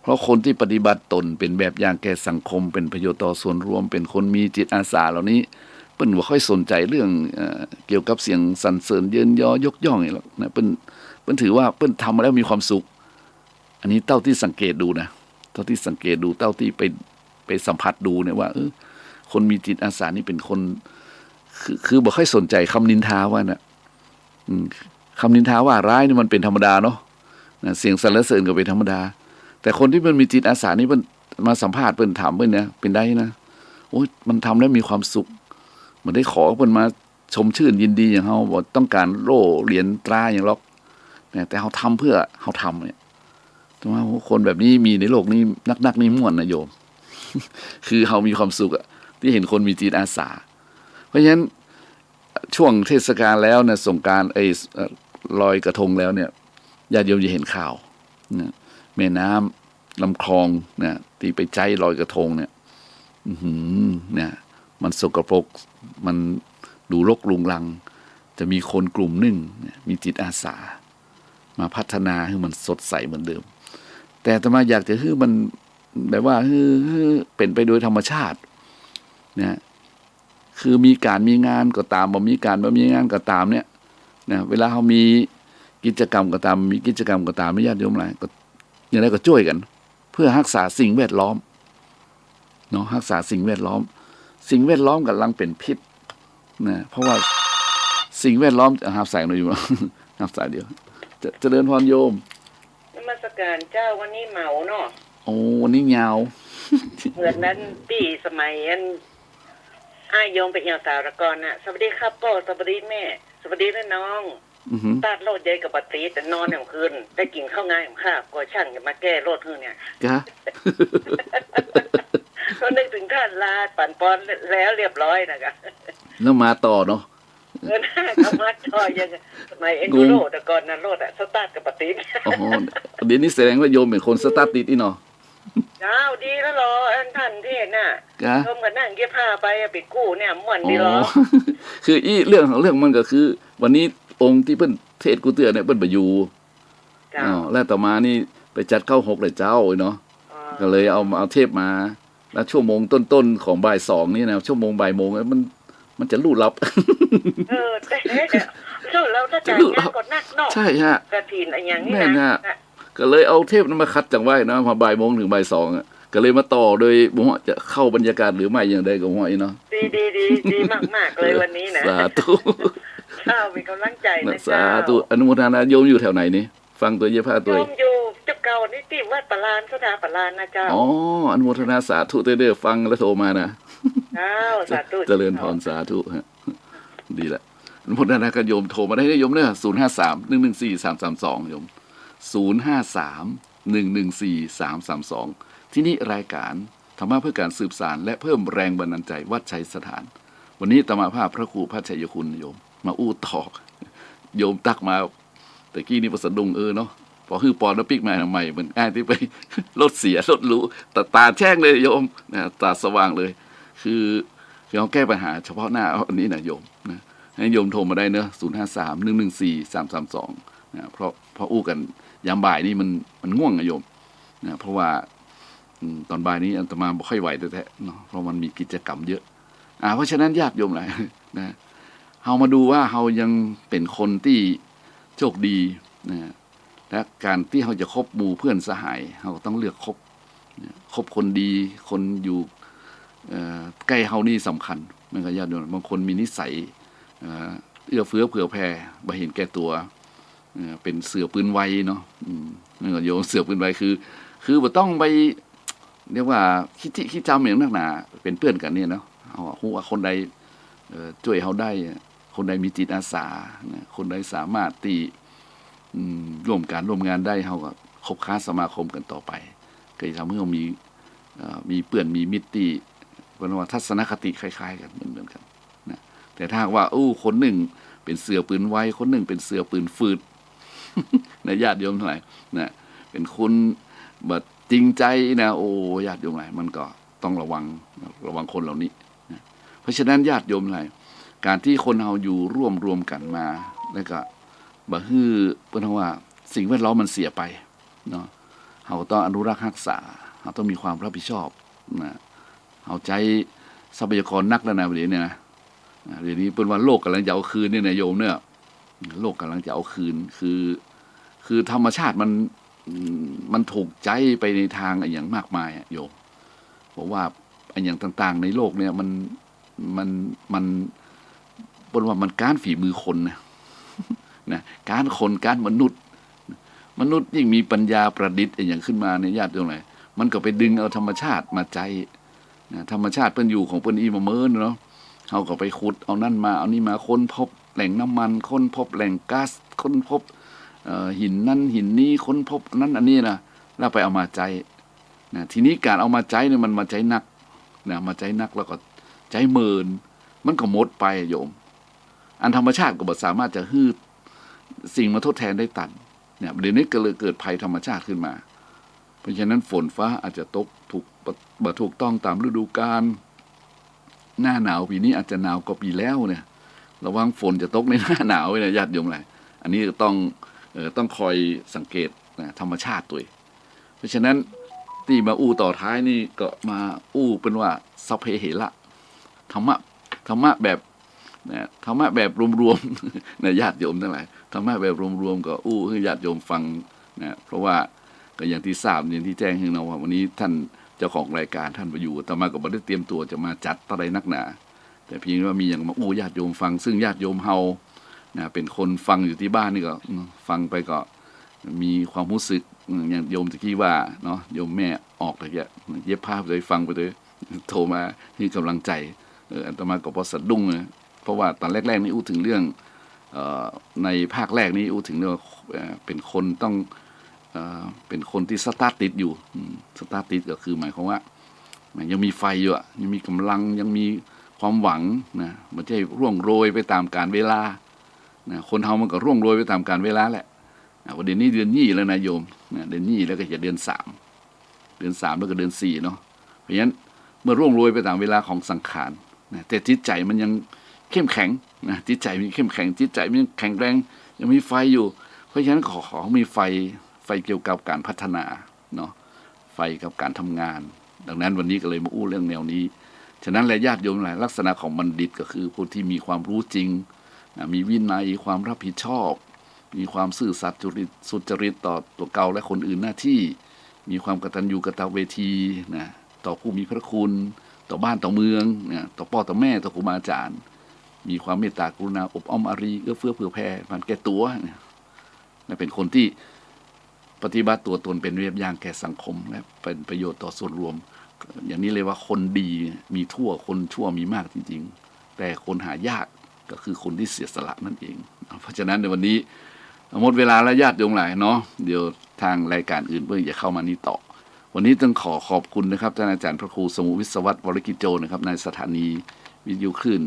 เพราะคนตี้ปฏิบัติต๋นเป๋นแบบอย่างแก่สังคม เป๋นประโยชน์ต่อส่วนรวม เป๋นคนมีจิตอาสาเหล่านี้ เปิ้นบ่ค่อยสนใจ๋เรื่อง เอ่อ เกี่ยวกับเสียงสรรเสริญเยินยอยกย่องนี่หรอกนะ เปิ้น เปิ้นถือว่าเปิ้นทำมาแล้วมีความสุข อันนี้เต้าตี้สังเกตดูนะ เต้าตี้สังเกตดู เต้าตี้ไป ไปสัมผัสดูเนี่ยว่า เออ คนมีจิตอาสานี่เป๋นคน คือ คือบ่ค่อยสนใจ๋กำนินทาว่านะ อืม กำนินทาว่าฮ้ายนี่มันเป๋นธรรมดาเนาะ นะ เสียงสรรเสริญก็เป๋นธรรมดา แต่คนตี้มันมีจิตอาสานี่เปิ้นมาสัมภาษณ์ เปิ้นถามเปิ้นเนี่ย เป๋นใดนะ โอ๊ย มันทำแล้วมีความสุข บ่ได้ขอเปิ้นมา ชมชื่นยินดีอย่างเฮา บ่ต้องก๋านโล่เหรียญตราหยังหรอก นะ แต่เฮาทำเพื่อเฮาทำเนี่ย แต่ว่า โอ้โห คนแบบนี้มีในโลกนี้นักๆ นี่ม่วนนะโยม คือเฮามีความสุขอะ ตี้หันคนมีจิตอาสา เพราะฉะนั้นช่วงเทศกาลแล้วนะ สงกรานต์ เอ้ย เอ่อ ลอยกระทงแล้วเนี่ย ญาติโยมจะหันข่าวนะ แม่น้ำ ลำคลองนะ ตี้ไปใจ๊ลอยกระทงเนี่ย อื้อหือ เนี่ย มันสกปรก มันดูรกรุงรัง จะมีคนกลุ่มนึ่งเนี่ย มีจิตอาสา มาพัฒนาหื้อมันสดใสเหมือนเดิม แต่อาตมาอยากจะหื้อมันแบบว่า หื้อ หื้อเป๋นไปโดยธรรมชาตินะ คือมีก๋านมีงานก็ต๋าม บ่มีก๋านบ่มีงานก็ต๋ามเนี่ยนะ เวลาเฮามีกิจกรรมก็ต๋าม มีกิจกรรมก็ต๋าม ญาติโยมหลาย ก็ อย่างใดก็จ้วยกั๋น เพื่อฮักษาสิ่งแวดล้อม เนาะ ฮักษาสิ่งแวดล้อม สิ่งแวดล้อมก่ำลังเป๋นพิษนะ เพราะว่าสิ่งแวดล้อม อ่ะ ฮับสายหน่อยอยู่ ฮับสายเดียว เจ- เจริญพรโยม นมัสการเจ้า วันนี้เหมาเนาะ โอ้ วันนี้ยาว เหมือนนั้นตี้สมัยอัน อ้ายโยมไปเอี่ยวสาวตะกอนน่ะ สวัสดีครับป้อ สวัสดีแม่ สวัสดีนะน้อง อือหือ สตาร์ทรถใหญ่ก็บ่ติด แต่นอนเนี่ยเมื่อคืน ได้กิ๋นข้าวงายของข้า กลัวช่างจะมาแก้รถหื้อเนี่ย กะ ก็นึกเถิงขั้นลาปั๋นปอนแล้วเรียบร้อยนะกะ แล้วมาต่อเนาะ เออ นะ ก็มาต่อยัง สมัยเอนดูโร งง ตะกอนน่ะ รถอะ สตาร์ทก็บ่ติด โอ้โห เดี๋ยวนี้แสดงว่าโยมเป๋นคนสตาร์ทติดอี้เนาะ เจ้า ดีแล้วเหรอ อันท่านเทศน์น่ะ กะ โยมก็นั่งเย็บผ้าไปอะ ไปกู้เนี่ย ม่วนดีเหรอ อ๋อ คืออี้เรื่องของเรื่องมันก็คือ วันนี้องค์ตี้เปิ้นเทศน์กู้เตื้อเนี่ย เปิ้นบ่อยู่ เจ้า อ้าว แล้วอาตมานี่ไปจัดเข้าหกแหละเจ้าเนาะ อ๋อ ก็เลยเอา เอาเทปมา แล้วชั่วโมงต้นๆ ของบ่ายสองนี่นะ ชั่วโมงบ่ายโมง มัน มันจะลู่ลับ เออ แต่ ลู่ลับ ถ้าจะลู่ลับ จัดงานก็นักเนาะ ใช่ฮะ กฐินอะหยังนี่นะ แม่นฮะ นะ ก็เลยเอาเทปนั้นมาขัดจังไว้นะ พอบ่ายโมงเถิงบ่ายสองอะ ก็เลยมาต่อโดยบ่ฮู้จะเข้าบรรยากาศหรือไม่อย่างใดก็บ่ฮู้อี้เนาะ ดี ดี ดี ดีมากๆ เลยวันนี้นะ สาธุ เจ้า มีก๋ำลังใจ๋นะ สาธุ เจ้า อนุโมทนา โยมอยู่แถวไหนนี่ ฟังตั๋วเย็บผ้าตั๋ว โยมอยู่เจ้าเก่านี่ตี้วัดป่าลาน สถาป่าลานนะเจ้า อ๋อ อนุโมทนาสาธุเต้อ ฟังแล้วโทรมานะ เจ้า สาธุ เจริญพร สาธุฮะ ดีละ อนุโมทนากับโยม โทรมาได้นะโยมเนอะ ศูนย์ห้าสาม หนึ่งหนึ่งสี่ สามสามสอง โยม ศูนย์ห้าสาม หนึ่งหนึ่งสี่ สามสามสอง ที่นี่รายการธรรมะเพื่อการสืบสานและเพิ่มแรงบันดาลใจ วัดชัยสถาน วันนี้อาตมาภาพพระครูพระชัยคุณโยม มาอู้ต่อ โยมตั๊กมา ตะกี้นี่บ่สะดุ้ง เออเนาะ ปอหื้อปอนะปิ๊กมาใหม่เหมือนอ้ายตี้ไป รถเสียรถหรู ต๋า ต๋าแจ้งเลยโยมนะ ต๋าสว่างเลย คือ คือเฮาแก้ปัญหาเฉพาะหน้าอันนี้นะโยมนะ หื้อโยมโทรมาได้เนาะ ศูนย์ห้าสาม หนึ่งหนึ่งสี่ สามสามสอง นะ เพราะ เพราะอู้กั๋นยามบ่ายนี่มัน มันง่วงนะโยมนะ เพราะว่า อืม ต๋อนบ่ายนี้อาตมาบ่ค่อยไหวแต๊ๆ เนาะ เพราะมันมีกิจกรรมเยอะ อ่า เพราะฉะนั้นญาติโยมหลายนะ เฮามาดูว่าเฮายังเป๋นคนตี้โชคดีนะ และก๋านตี้เฮาจะคบหมู่เพื่อนสหาย เฮาก็ต้องเลือกคบนะ คบคนดี คนอยู่ เอ่อ ใก้เฮานี่สำคัญ แม่นก่อญาติโยม บางคนมีนิสัย เอ่อ เอื้อเฟื้อเผื่อแผ่ บ่เห็นแก่ตั๋ว เอ่อ เป๋นเสือปืนไวเนาะ อืม แม่นก่อโยม เสือปืนไวคือ คือบ่ต้องไป เรียกว่าขี้จิขี้จ๋ำอะหยังนักหนา เป๋นเปื้อนกั๋นนี่เนาะ เฮาฮู้ว่าคนใด เอ่อ จ้วยเฮาได้ คนใดมีจิตอาสานะ คนใดสามารถตี้ อืม ร่วมก๋านร่วมงานได้ เฮาก็คบค้าสมาคมกั๋นต่อไป ก็จะทำหื้อเฮามี เอ่อ มีเปื้อนมีมิตรตี้ เปิ้นว่าทัศนคติคล้ายๆ กั๋น เหมือนๆ กั๋นนะ แต่ถ้าหากว่า อู้ คนนึ่งเป๋นเสือปืนไว คนนึ่งเป๋นเสือปืนฝืด นะ ญาติโยมทั้งหลายนะ เป๋นคนบ่จริงใจ๋นะ โอ้ ญาติโยมหลาย มันก็ต้องระวัง ระวังคนเหล่านี้นะ เพราะฉะนั้นญาติโยมหลาย ก๋านตี้คนเฮาอยู่ร่วมรวมกั๋นมา แล้วก็บ่หื้อ เปิ้นว่าสิ่งแวดล้อมมันเสียไปเนาะ เฮาต้องอนุรักษ์ฮักษา เฮาต้องมีความรับผิดชอบนะ เฮาใจ๊ทรัพยากรนักแล้วนะ เดี๋ยวนี้นะ อ่า เดี๋ยวนี้เปิ้นว่าโลกก่ำลังจะเอาคืนเนี่ยนะโยมเนาะ โลกก่ำลังจะเอาคืน คือ คือธรรมชาติมัน อืม มันถูกใจ๊ไปในตางอะหยังมากมายอะโยม เพราะว่าอะหยังต่างๆ ในโลกเนี่ยมัน มัน มัน เปิ้นว่ามันก๊านฝีมือคนนะ นะ ก๊านคน ก๊านมนุษย์ มนุษย์ยิ่งมีปัญญาประดิษฐ์อะหยังขึ้นมาเนี่ย ญาติโยมหลาย มันก็ไปดึงเอาธรรมชาติมาใจ๊ นะ ธรรมชาติเปิ้นอยู่ของเปิ้นอี้มาเมินเนาะ เฮาก็ไปขุดเอานั่นมา เอานี่มา ค้นพบแหล่งน้ำมัน ค้นพบแหล่งก๊าซ ค้นพบ เอ่อ หินนั้นหินนี้ ค้นพบอันนั้นอันนี้นะ แล้วไปเอามาใจ๊นะ ทีนี้ก๋านเอามาใจ๊เนี่ยมันมาใจ๊นักนะ มาใจ๊นักแล้วก็ใจ๊เมิน มันก็หมดไปอะโยม อันธรรมชาติก็บ่สามารถจะหื้อสิ่งมาทดแทนได้ตันเนี่ย เดี๋ยวนี้ก็เลยเกิดภัยธรรมชาติขึ้นมา เพราะฉะนั้นฝนฟ้าอาจจะตกถูก บ่ บ่ถูกต้องตามฤดูกาล หน้าหนาวปี๋นี้อาจจะหนาวกว่าปี๋แล้วเนี่ย ระวังฝนจะตกในหน้าหนาวเนี่ย ญาติโยมหลาย อันนี้ต้อง เอ่อ ต้องคอยสังเกตนะ ธรรมชาติตวย เพราะฉะนั้นตี้มาอู้ต่อท้ายนี่ก็มาอู้เปิ้นว่าสัพเพเหระ ธรรมะ ธรรมะแบบ นะ ธรรมะแบบรวมๆ นะ ญาติโยมทั้งหลาย ธรรมะแบบรวมๆ ก็อู้หื้อญาติโยมฟังนะ เพราะว่าก็อย่างตี้ทราบ อย่างตี้แจ้งหื้อเนาะ ว่าวันนี้ต้านเจ้าของรายก๋านต้านบ่อยู่ อาตมาก็บ่ได้เตรียมตั๋วจะมาจัดเต้าใดนักหนา แต่เพียงว่ามีหยังมาอู้ญาติโยมฟัง ซึ่งญาติโยมเฮานะ เป๋นคนฟังอยู่ตี้บ้านนี่ก็ อืม ฟังไปก็มีความฮู้สึก อืม อย่างโยมตะกี้ว่าเนาะ โยมแม่ออกตะกี้ เย็บผ้าไปตวย ฟังไปตวย โทรมาหื้อก๋ำลังใจ๋ เออ อาตมาก็ปอสะดุ้งนะ เพราะว่าต๋อนแรกๆ นี่อู้เถิงเรื่อง เอ่อ ในภาคแรกนี่อู้เถิงเรื่อง เอ่อ เป๋นคนต้อง เอ่อ เป๋นคนตี้สตาร์ทติดอยู่ อืม สตาร์ทติดก็คือหมายความว่า มันยังมีไฟอยู่อะ ยังมีก๋ำลัง ยังมีความหวังนะ บ่ใจ้ร่วงโรยไปต๋ามกาลเวลานะ คนเฮามันก็ร่วงโรยไปต๋ามกาลเวลาแหละ อ่ะ ว่าเดี๋ยวนี้เดือนยี่แล้วนะโยม นะ เดือนยี่แล้วก็จะเดือนสาม เดือนสามแล้วก็เดือนสี่เนาะ เพราะฉะนั้นเมื่อร่วงโรยไปต๋ามเวลาของสังขารนะ แต่จิตใจ๋มันยังเข้มแข็งนะ จิตใจ๋มันยังเข้มแข็ง จิตใจ๋มันยังแข็งแรง ยังมีไฟอยู่ เพราะฉะนั้นขอ ขอมีไฟ ไฟเกี่ยวกับก๋านพัฒนาเนาะ ไฟกับก๋านทำงาน ดังนั้นวันนี้ก็เลยมาอู้เรื่องแนวนี้ ฉะนั้นแลญาติโยมหลาย ลักษณะของบัณฑิตก็คือผู้ตี้มีความรู้จริงนะ มีวินัย ความรับผิดชอบ มีความซื่อสัตย์สุจริต สุจริตต่อตั๋วเก่าและคนอื่น หน้าตี้ มีความกตัญญูกตเวทีนะ ต่อผู้มีพระคุณ ต่อบ้านต่อเมืองนะ ต่อป้อต่อแม่ ต่อครูบาอาจ๋ารย์ มีความเมตตากรุณา อบอ้อมอารี เอื้อเฟื้อเผื่อแผ่ บ่หันแก่ตั๋วนะ และเป๋นคนตี้ปฏิบัติตั๋วตนเป๋นแบบอย่างแก่สังคม และเป๋นประโยชน์ต่อส่วนรวม อย่างนี้เรียกว่าคนดีมีทั่ว คนชั่วมีมากจริงๆ แต่คนหายากก็คือคนตี้เสียสละนั่นเอง เพราะฉะนั้นในวันนี้หมดเวลาแล้วญาติโยมหลายเนาะ เดี๋ยวตางรายก๋านอื่นเปิ้นจะเข้ามานี่ต่อ วันนี้ต้องขอขอบคุณนะครับ ต้านอาจ๋ารย์พระครูสมุห์ วิศวัฒน์ วรกิจโจนะครับ ในสถานีวิทยุคลื่น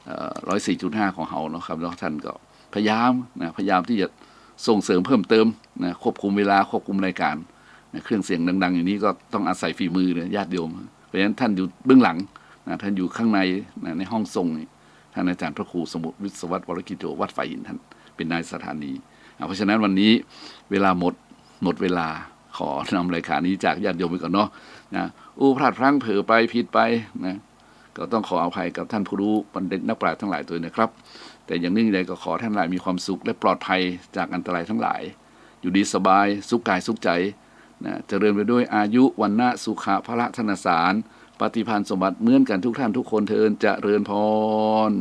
เอ่อ ร้อยสี่จุดห้า ของเฮาเนาะครับ แล้วต้านก็พยายามนะ พยายามตี้จะ ส่งเสริมเพิ่มเติมนะ ควบคุมเวลา ควบคุมรายการนะ เครื่องเสียงดังๆอย่างนี้ก็ต้องอาศัยฝีมือนะญาติโยม เพราะฉะนั้นท่านอยู่เบื้องหลังนะ ท่านอยู่ข้างในนะ ในห้องทรงนี่ ท่านอาจารย์พระครูสมุทรวิศวัตรวรกิจโจ วัดฝายหิน ท่านเป็นนายสถานี อ่ะ เพราะฉะนั้นวันนี้เวลาหมด หมดเวลา ขอนำรายการนี้จากญาติโยมไปก่อนเนาะนะ อู้พลาดพลั้งเผลอไปผิดไปนะ ก็ต้องขออภัยกับท่านผู้รู้บัณฑิตนักปราชญ์ทั้งหลายตวยนะครับ แต่อย่างนึ่งใดก็ขอท่านหลายมีความสุขและปลอดภัยจากอันตรายทั้งหลาย อยู่ดีสบาย สุขกายสุขใจ๋นะ เจริญไปด้วยอายุ วรรณะ สุขะ พละ ธนสาร ปฏิภาณสมบัติเหมือนกันทุกท่านทุกคนเทอญ เจริญพร